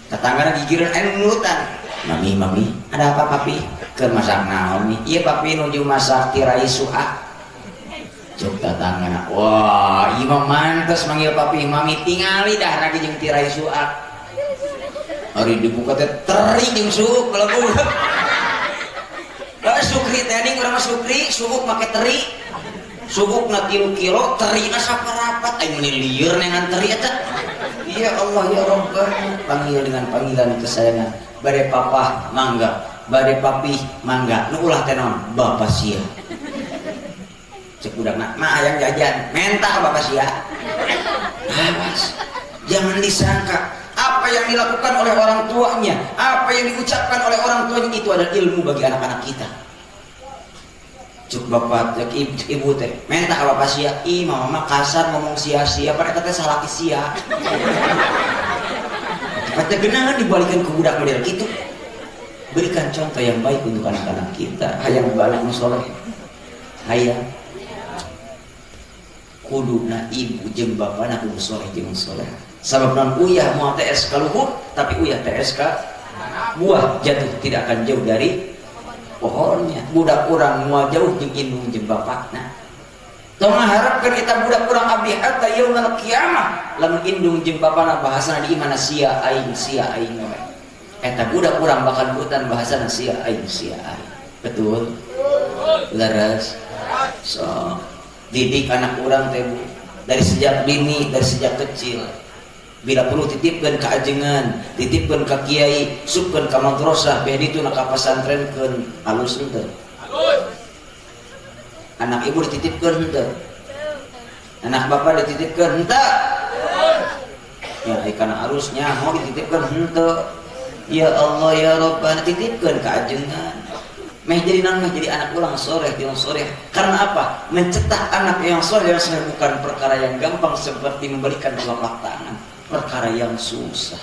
[SPEAKER 1] Tatanggana gigireun anu nurutan. Mami, mami, ada apa, papi? Keur masak naon, Mi? Iya, papi nuju masak tirai suah. Cuk tatanggana, wah, ieu mah mantes manggil papi, mami, tingali dah lagi jeung tirai suah. Ari dibuka teh teri jeung suuk belagu. Lah sukri teh ning urang mah sukri, suuk make teri. Suukna 3 kilo, terina saparapat, aing meuni lieur nengan teri eta. Ya Allah ya Rabbana, panggil dengan panggilan kesayangan. Bade papa mangga, bade papi mangga, nu ulah teh naon? Bapak sia. Cek budakna, ma hayang jajan, menta bapak sia. Awas, jangan disangka apa yang dilakukan oleh orang tuanya, apa yang diucapkan oleh orang tuanya itu adalah ilmu bagi anak-anak kita. Cuk bapak, cek ibu, cek ibu teh, menta ka bapak sia, ih mama mah kasar ngomong sia-sia, padahal eta teh salaki sia. Tepatnya genangan dibalikan ke budak model gitu. Berikan contoh yang baik untuk anak-anak kita. Hayang balik soleh, hayang. Kuduna ibu jeung bapana kudu soleh jeung soleh. Sabab non uyah moal TS ka luhur, tapi uyah TS ka buah jatuh tidak akan jauh dari pohonnya. Budak urang moal jauh jeung indung jeung bapakna. Tong ngaharapkeun eta budak urang abdi hatta yaumil kiamah, lamun indung jeung bapana bahasana di imana sia aing sia aing we. Eta budak urang bakal nurutan bahasana sia aing sia aing. Betul? Leres. So, didik anak urang teh, Bu, dari sejak dini, dari sejak kecil. Bila perlu titipkeun ka ajengan, titipkeun ka kiai, supkeun ka madrasah, beh ditu ka pasantrenkeun, alus henteu?
[SPEAKER 2] Alus.
[SPEAKER 1] Anak ibu dititipkeun henteu? Anak bapak dititipkeun henteu? Ya, kana alusnya mau dititipkeun henteu? Ya Allah ya Rabbana, titipkeun ka ajengan. Meh jadi naon, meh jadi anak ulang soleh, yang soleh. Karena apa? Mencetak anak yang soleh, yang soleh bukan perkara yang gampang seperti membalikan telapak tangan. Perkara yang susah.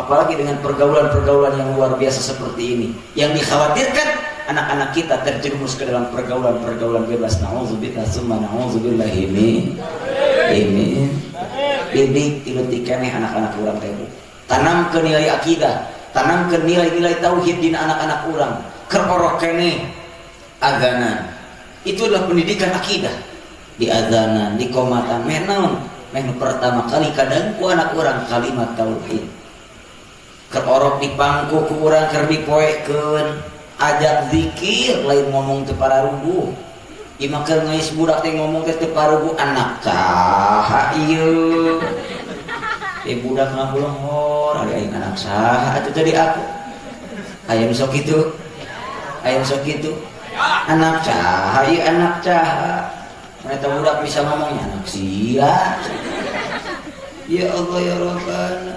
[SPEAKER 1] Apalagi dengan pergaulan-pergaulan yang luar biasa seperti ini. Yang dikhawatirkan anak-anak kita terjerumus ke dalam pergaulan-pergaulan bebas. Na'udzubillah summa na'udzubillahi min. Ini didik tilutik keneh anak-anak urang teh, Bu. Tanam ke nilai akidah, tanam ke nilai-nilai tauhid dina anak-anak urang. Kerorok keneh adzana. Itu adalah pendidikan akidah. Di adzanan, di komatan, meh naon? Meh nu pertama kali kadang ku anak urang kalimat tauhid. Kerorok di pangku ku urang keur dipoekeun, ajak zikir lain ngomong teu pararuguh. Ieu mah keur ngais budak teh ngomong teh teu paruguh, anak saha ieu? Budak ngabulohor, ari aing anak saha atuh tadi aku. Aya nu sok kitu? Aya nu sok kitu? Anak saha ieu, anak saha? Ternyata budak bisa ngomongnya anak sia. Ya Allah ya Rabbana.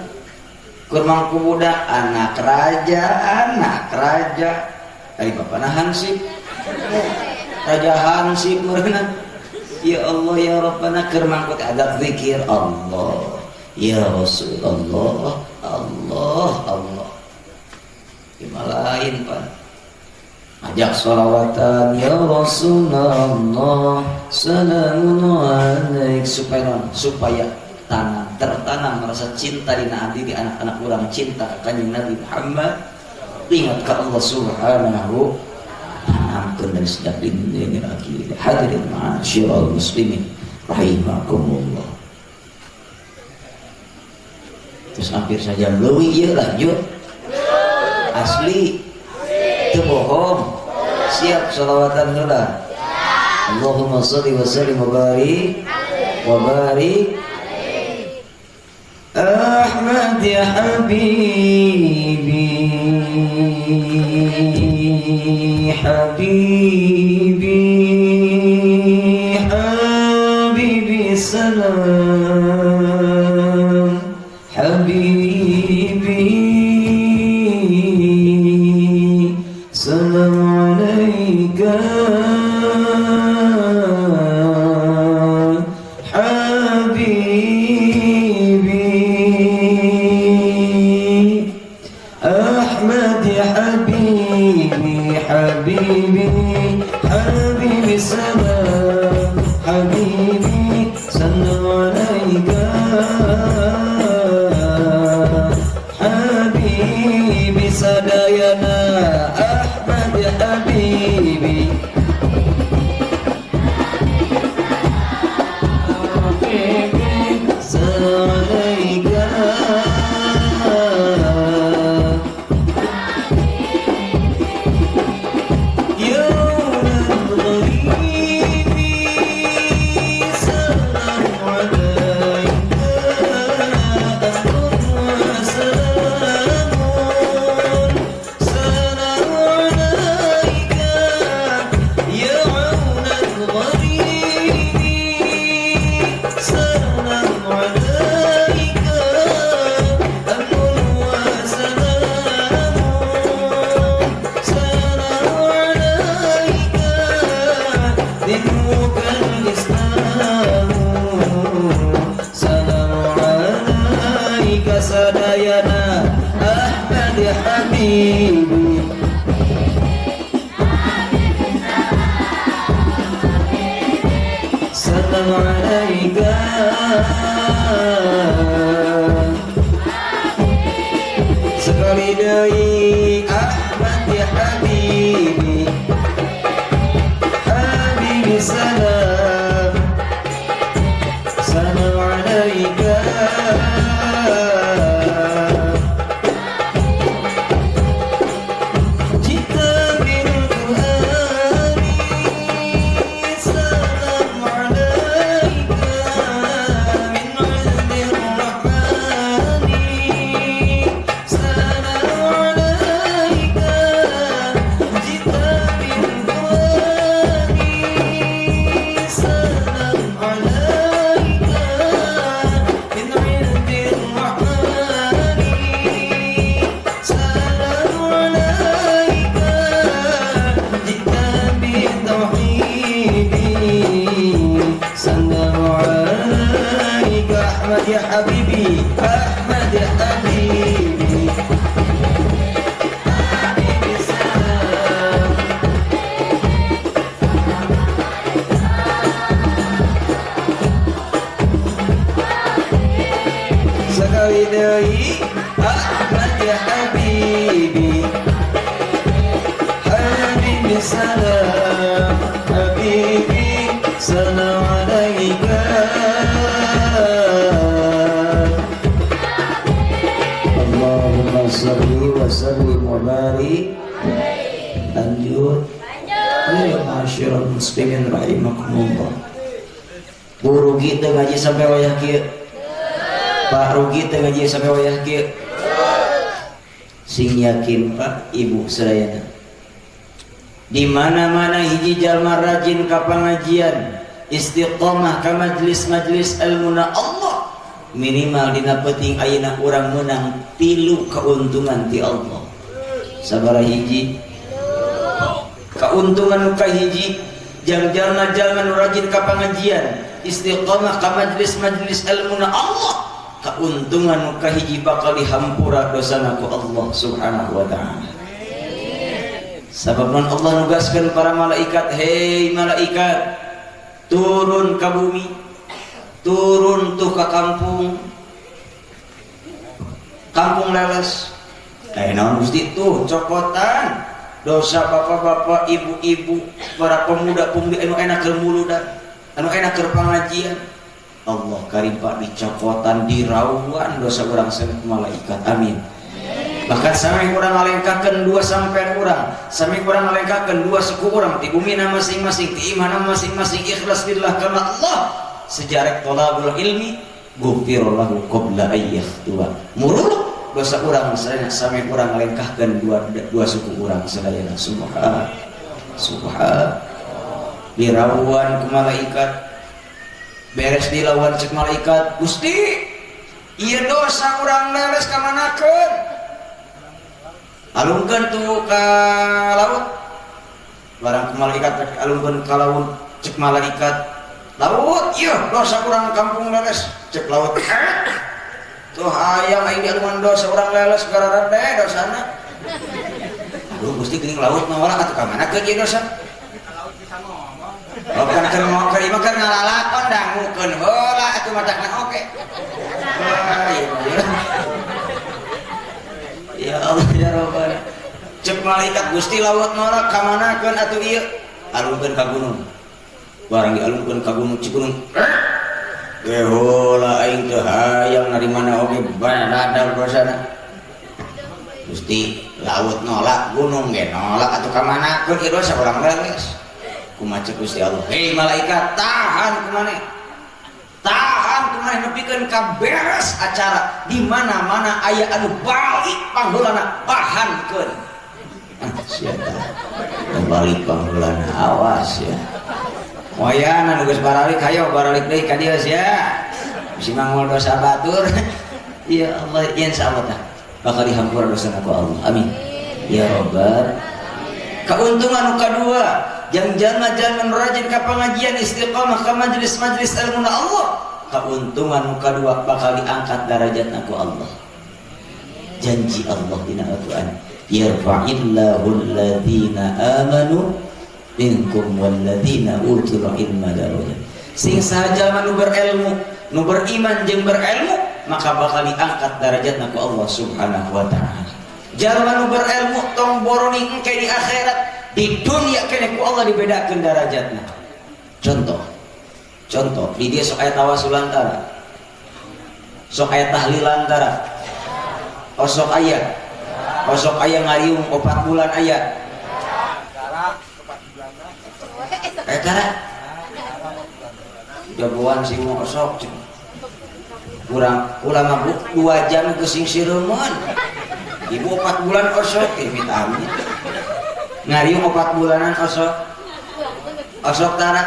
[SPEAKER 1] Keur mangku budak anak raja, anak raja. Ari bapana hansip. Raja hansip meureunna. Ya Allah ya Rabbana, keur mangku teh ada zikir Allah. Ya Rasulullah, Allah, Allah. Ieu mah lain, Pak. Ajak sholawatan ya Rasulullah salamun alaik, supaya non, supaya tanam, tertanam rasa cinta dina diri anak-anak urang, cinta ka Kanjeng Nabi Muhammad, ingat ka Allah Subhanahu, tanamkeun dari sejak dini lagi. Hadirin ma'asyiral muslimin rahimakumullah. Terus hampir saja leuwih ieu lanjut. Asli. Teu bohong. Siap sholawatan heula. Allahumma shalli wa sallim wa barik wa barik. Ahmad ya habibi, habibi, habibi salam, habibi salam alaika, habibi Ahmad ya habibi, habibi, habibi salam, habibi salam alaika, habibi sadayana Ahmad ya habibi, habibi salam alaika. يوم الغريب سلام عليك، وسلام سلام عليك يا عون الغريب، سلام عليك أمن وسلام، سلام عليك دينك الإسلام، سلام عليك sadayana Ahmad ya habibi, salam alaika. Sekali deui Ahmad ya habibi, habibi salam, salam alaika. Jita bil Qur'ani salam alaika min 'indir rahmani, salam alaika jita bil Qur'ani, salam alaika min 'indir rahmani, salam alaika jita bitauhidi, salam alaika Ahmad ya habibi, Ahmad ya habibi, habibi salam. Sekali deui Ahmad ya habibi, habibi salam, habibi salam alaika. Allahumma shalli wa sallim wa barik. Lanjut. Ya ma'asyiral muslimin rahimakumullah. Bu rugi teu ngaji sampai wayah kieu? Pak rugi teu ngaji sampai wayah kieu? Sing yakin Pak Ibu sadayana. Di mana-mana hiji jalma rajin ka pangajian, istiqomah ka majelis-majelis ilmuna Allah, minimal dina peuting ayeuna urang meunang 3 keuntungan ti Allah. Sabaraha hiji? Keuntungan nu kahiji, jang jalma-jalma nu rajin ka pangajian, istiqomah ka majelis-majelis ilmuna Allah, keuntungan nu kahiji bakal dihampura dosana ku Allah Subhanahu wa taala. Sabab non Allah nugaskeun para malaikat, hei malaikat, turun ka bumi, turun tuh ka kampung, kampung Leles. Naon Gusti tuh cokotan dosa bapak-bapak, ibu-ibu, para pemuda-pemudi anu enak keur muludan, anu enak keur pangajian. Allah karim Pak dicokotan dirauan dosa urang sampai malaikat. Amin. Bahkan sampai urang ngalengkahkeun dua sampean urang, sampai urang ngalengkahkeun dua suku urang ti bumina masing-masing, ti imahna masing-masing, ikhlas lillah karena Allah. Sejarah thalabul ilmi ghufirallahu qabla ayyakhtuwa. Muruluk dosa urang sadayana sampai urang ngalengkahkeun dua suku urang sadayana. Subhan subhan. Dirawan ku malaikat, beres dilawan cek malaikat, Gusti ieu dosa urang leles ka manakeun? Alungkeun tuh ka laut. Barang ku malaikat alungkeun ka laut, cek malaikat, laut ieu dosa urang kampung leles. Cek laut, tuh hayang aing dialungan dosa urang leles gararade dosana. Aduh Gusti geuning laut mah wala atuh ka manakeun ieu dosa? Oh kan keur keur ieu mah keur ngalalakon dangukeun heula atuh matakna oke. Ya Allah ya Rabbana. Cek malaikat, Gusti laut nolak ka manakeun atuh ieu? Alungkeun ka gunung. Barang dialungkeun ka gunung, cek gunung, ge heula aing teu hayang narimana oge baradar dosana. Gusti laut nolak, gunung ge nolak, atuh ka manakeun ieu dosa urang leles? Kumaha cek Gusti Allah? Hei malaikat, tahan kumaneh. Tahan kumaneh nepikeun ka beres acara. Di mana-mana aya anu balik pangheulana bahankeun. Ah sia tah. Balik pangheulana awas ya. Wayana nu geus baralik hayo baralik deui ka dieu sia. Bisi mangol dosa batur. Ya Allah, insyaallah tah bakal dihampura dosana ku Allah. Amin. Ya Rabbal. Keuntungan nu kadua, jang jalma-jalma nu rajin ka pengajian istiqamah ka majelis-majelis ilmu Allah, keuntungan nu kadua bakal diangkat darajatna ku Allah. Janji Allah dina Al-Qur'an, yarfa'illahu alladzina amanu minkum walladzina utul ilma darajat. Sing saha jalma nu berilmu, nu beriman jeung berilmu, maka bakal diangkat darajatna ku Allah Subhanahu wa taala. Jalma nu berilmu tong boroni engke di akhirat, di dunia kene ku Allah dibedakeun darajatna. Contoh, contoh di dia sok aya tawasulan tara, sok aya tahlilan tara, osok aya, osok aya ngariung 4 bulan aya, tara, jagoan sih mau osok, kurang ulama bu 2 jam gesing sireumon, ibu 4 bulan osok, amit amit. Ngariung 4 bulanan osok, osok tara,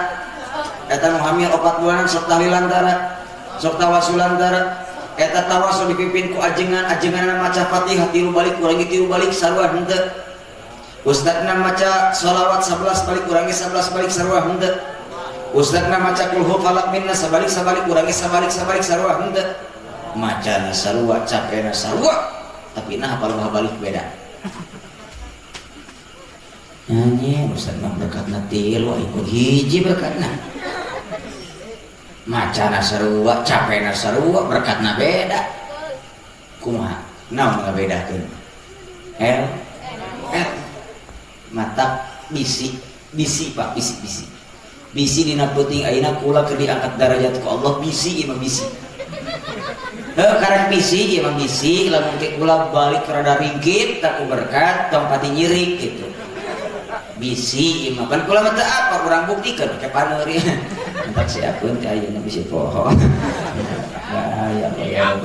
[SPEAKER 1] eta nu hamil 4 bulanan sok tahlilan tara, sok tawasulan tara, eta tawasul dipimpin ku ajengan, ajenganna maca Fatihah 3 balik kurangi 3 balik sarua henteu. Ustadna maca sholawat 11 balik kurangi 11 balik sarua henteu. Ustadna maca kulhu falaq minna sabalik sabalik kurangi sabalik sabalik sarua henteu. Macana sarua, capena sarua, tapi nah hafal balik beda. Nyanyi ustad mah berkatna tilu ikut hiji berkatna. Macana sarua, capena sarua, berkatna beda. Kumaha? Naon ngabedakeun? L L mata bisi, bisi Pak, bisi bisi. Bisi dina peuting ayeuna kula keur diangkat darajat ku Allah, bisi ieu mah bisi. Heuh karek bisi ieu mah bisi, lamun ke kula balik rada ringkit tak ku berkat tong pati nyirik gitu. Bisi ieu mah pan kula mah teu apa urang buktikeun ke paneuri. Entak siapeun teh ayeuna bisi poho. Ya ya ya.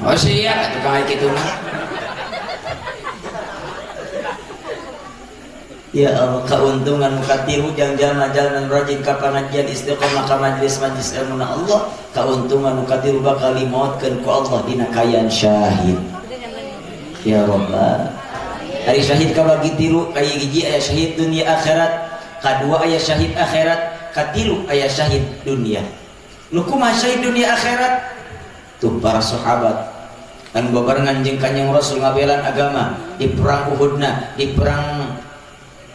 [SPEAKER 1] Oh siap atuh kang kitu mah. Ya Allah, keuntungan katilu jang jalma-jalma rajin ka pangajian istiqomah ka majelis-majelis ilmu Allah, keuntungan katilu bakal dimautkeun ku Allah dina kaayaan syahid. Ya Rabbal. Ari syahid kabagi tilu, kaya hiji aya syahid dunia akhirat, kadua aya syahid akhirat, katilu aya syahid dunia. Nu kumaha syahid dunia akhirat? Tuh para sahabat anu babarengan jeung Kanjeng Rasul ngabelan agama di perang Uhudna, di perang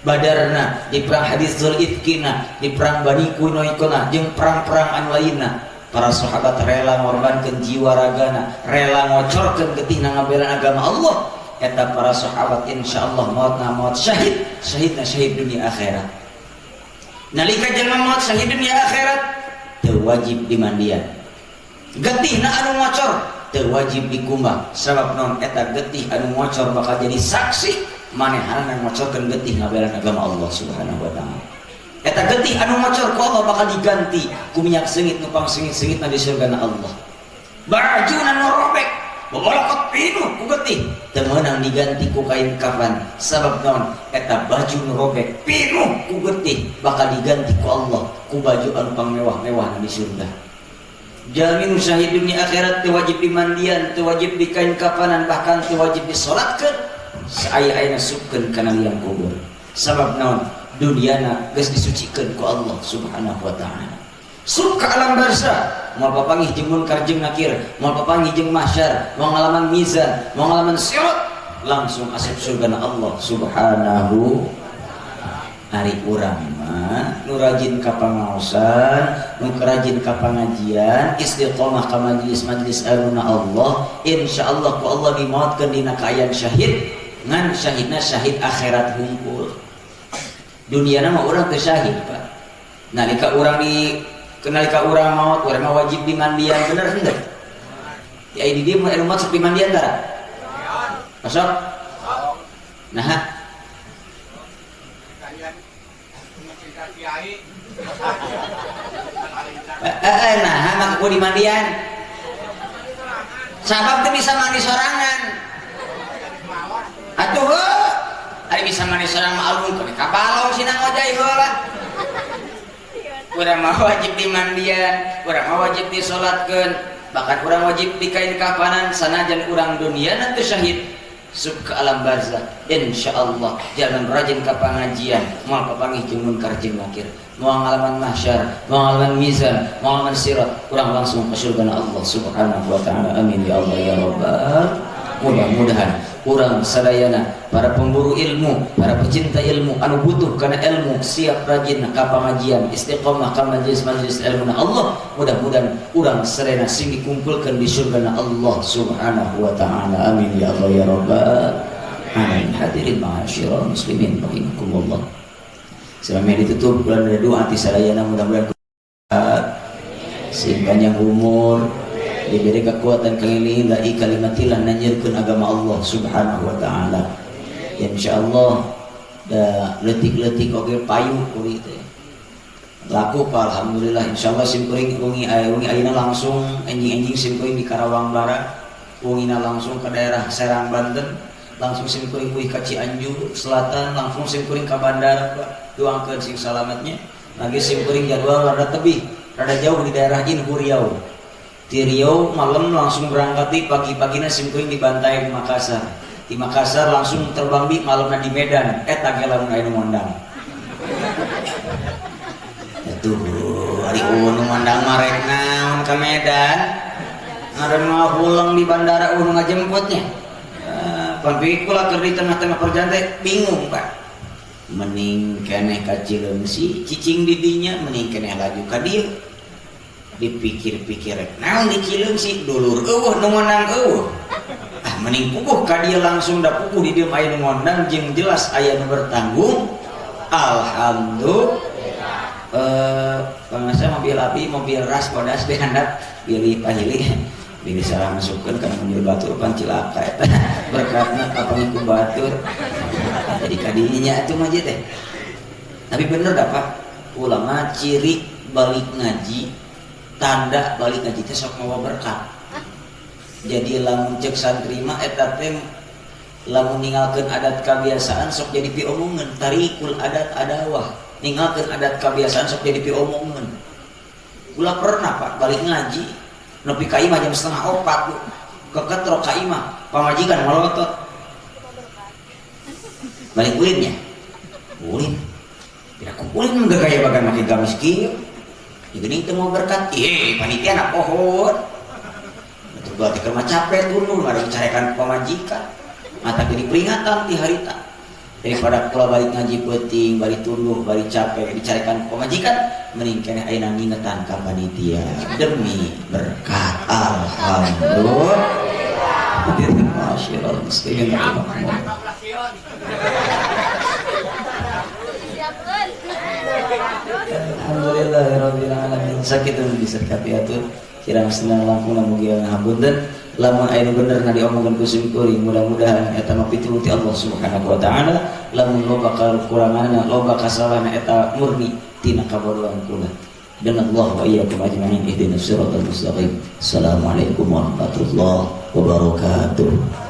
[SPEAKER 1] Badarna, di perang hadis Zul Ifkina, di perang Bani Quraizah, jeung perang-perang anu lainna. Para sahabat rela ngorbankeun jiwa ragana, rela ngocorkeun getihna ngabelan agama Allah. Eta para sahabat insyaallah mautna maut syahid, syahidna syahid dunia akhirat. Nalika jelema maut syahid dunia akhirat teu wajib dimandian. Getihna anu ngocor Teu wajib dikumbah sabab non eta getih anu ngocor bakal jadi saksi manehanana ngocorkeun getih ngabelan agama Allah Subhanahu wa taala. Eta getih anu ngocor ku Allah bakal diganti ku minyak seungit nu pangsengit-sengitna di surgana Allah. Bajuna nu robek bobolokot pinuh ku getih teu meunang diganti ku kain kafan sabab naon eta baju nu robek pinuh ku getih bakal diganti ku Allah ku baju anu pangmewah-mewah di surga. Jalmi nu syahid dunia akhirat teu wajib dimandian, teu wajib di kain kafanan, bahkan teu wajib disolatkeun, saaya-ayana supkeun kana liang kubur. Sabab naon? Duniana geus disucikeun ku Allah Subhanahu wa taala. Sup ka alam barzah, moal papanggih jeung munkar jeung nakir, moal papanggih jeung mahsyar, moal ngalaman mizan, moal ngalaman sirat, langsung asup surgana Allah Subhanahu. Ari urang mah nu rajin ka pangaosan, nu rajin ka pangajian, istiqomah ka majelis-majelis ilmuna Allah, insyaallah ku Allah dimaotkeun dina kaayaan syahid, ngan syahidna syahid akhirat hungkul. Duniana mah urang teu syahid, Pak. Nalika urang di nalika urang maot, urang mah wajib dimandian, bener henteu? Ya di dieu mah anu maot sok dimandian tara? Masuk? Nah, nah, maka ku dimandian. Sabab teu bisa mandi sorangan. Atuh heuh. Ari bisa mandi sorangan mah alung ke kabalong sina ngojay heula. Urang mah wajib dimandian, urang mah wajib disolatkeun, bahkan urang wajib dikain kafanan sanajan urang duniana teu syahid. Sub ke alam barzah, insyaallah jalan rajin ka pangajian, moal papanggih jeung munkar jeung nakir, moal ngalaman mahsyar, moal ngalaman mizan, moal ngalaman sirat, urang langsung ke surga Allah Subhanahu wa taala. Amin ya Allah ya rabbal. Mudah-mudahan urang sadayana para pemburu ilmu, para pecinta ilmu anu butuh kana ilmu, siap rajin ka pangajian, istiqomah ka majelis-majelis ilmu Allah, mudah-mudahan urang sadayana sing dikumpulkeun di surga Allah Subhanahu wa taala. Amin ya Allah ya rabbal alamin. Hadirin ma'asyiral muslimin rahimakumullah. Selama ditutup bulan doa ti sadayana mudah-mudahan sing panjang umur, diberi kekuatan keliling la kalimatillah nanyirkeun agama Allah Subhanahu wa taala. Insyaallah da leutik-leutik oge payu kuring teh. Laku Pak, alhamdulillah insyaallah sim kuring wengi ayeuna langsung enjing-enjing sim kuring di Karawang Barat, wengina langsung ke daerah Serang Banten, langsung sim kuring uih ka Cianjur Selatan, langsung sim kuring ka bandara Pak. Doakeun sing salamatnya. Lagi sim kuring jadwal rada tebih, rada jauh di daerah Inhu Riau. Di Riau malam langsung berangkat di pagi-pagina sim kuring di Bantaeng Makassar. Di Makassar langsung terbang di malamna di Medan. Eta ge lamun aya nu ngondang. Atuh ari nu ngondang mah rek naon ka Medan. Ngaran mah pulang di bandara nu ngajemputnya. Pan pikul keur di tengah-tengah perjalanan teh bingung Pak. Mending keneh ka Cileungsi cicing di dinya, mending keneh laju ka dieu. Dipikir-pikir rek naon di Cileungsi dulur eueuh nu ngondang eueuh. Ah mending puguh ka dieu langsung da puguh di dieu aya nu ngondang jeung jelas aya nu bertanggung. Alhamdulillah. Bangsa mobil api, mobil ras bodas di handap pilih pahili. Pilih salah masukkeun kana mobil batur pan cilaka eta. Berkatna kapanggih ku batur. Jadi kadinya atuh mah teh. Tapi bener dah Pak, ulama ciri balik ngaji, tanda balik ngaji teh sok mawa berkat. Jadi lamun cek santri mah eta teh lamun ninggalkeun adat kebiasaan sok jadi piomongeun, tarikul adat adawah. Ninggalkeun adat kebiasaan sok jadi piomongeun. Kula pernah Pak balik ngaji nepi ka imah jam 3:30 keketrok ka imah, pamajikan malotot. Balik ulinnya. Ulin. Tidak ku ulin mah gaya bagan make gamis kieu. Ya geuning teu mau berkat. Ih, panitia na pohon. Betul berarti keur mah capek tunduh ngarang carekan pamajikan. Mata geuning peringatan di harita. Daripada kula balik ngaji peuting, balik tunduh, balik capek dicarekan pamajikan, mending keneh ayeuna ngingetan ka panitia demi berkat. Alhamdulillah. Hadirin ma'asyiral muslimin rahimakumullah. Alhamdulillahirabbil alamin. Sakitu diserkapi atur. Kirang senang langkung, mugi ngahapunten lamun aya nu bener na diomongkeun ku sim kuring, mudah-mudahan eta mah pitulung ti Allah Subhanahu wa taala. Lamun loba kekuranganna, loba kasalahna, eta murni tina kabodohan kula. Dan Allah wa iyyakum ajma'in, ihdinas siratal mustaqim. Assalamualaikum warahmatullahi wabarakatuh.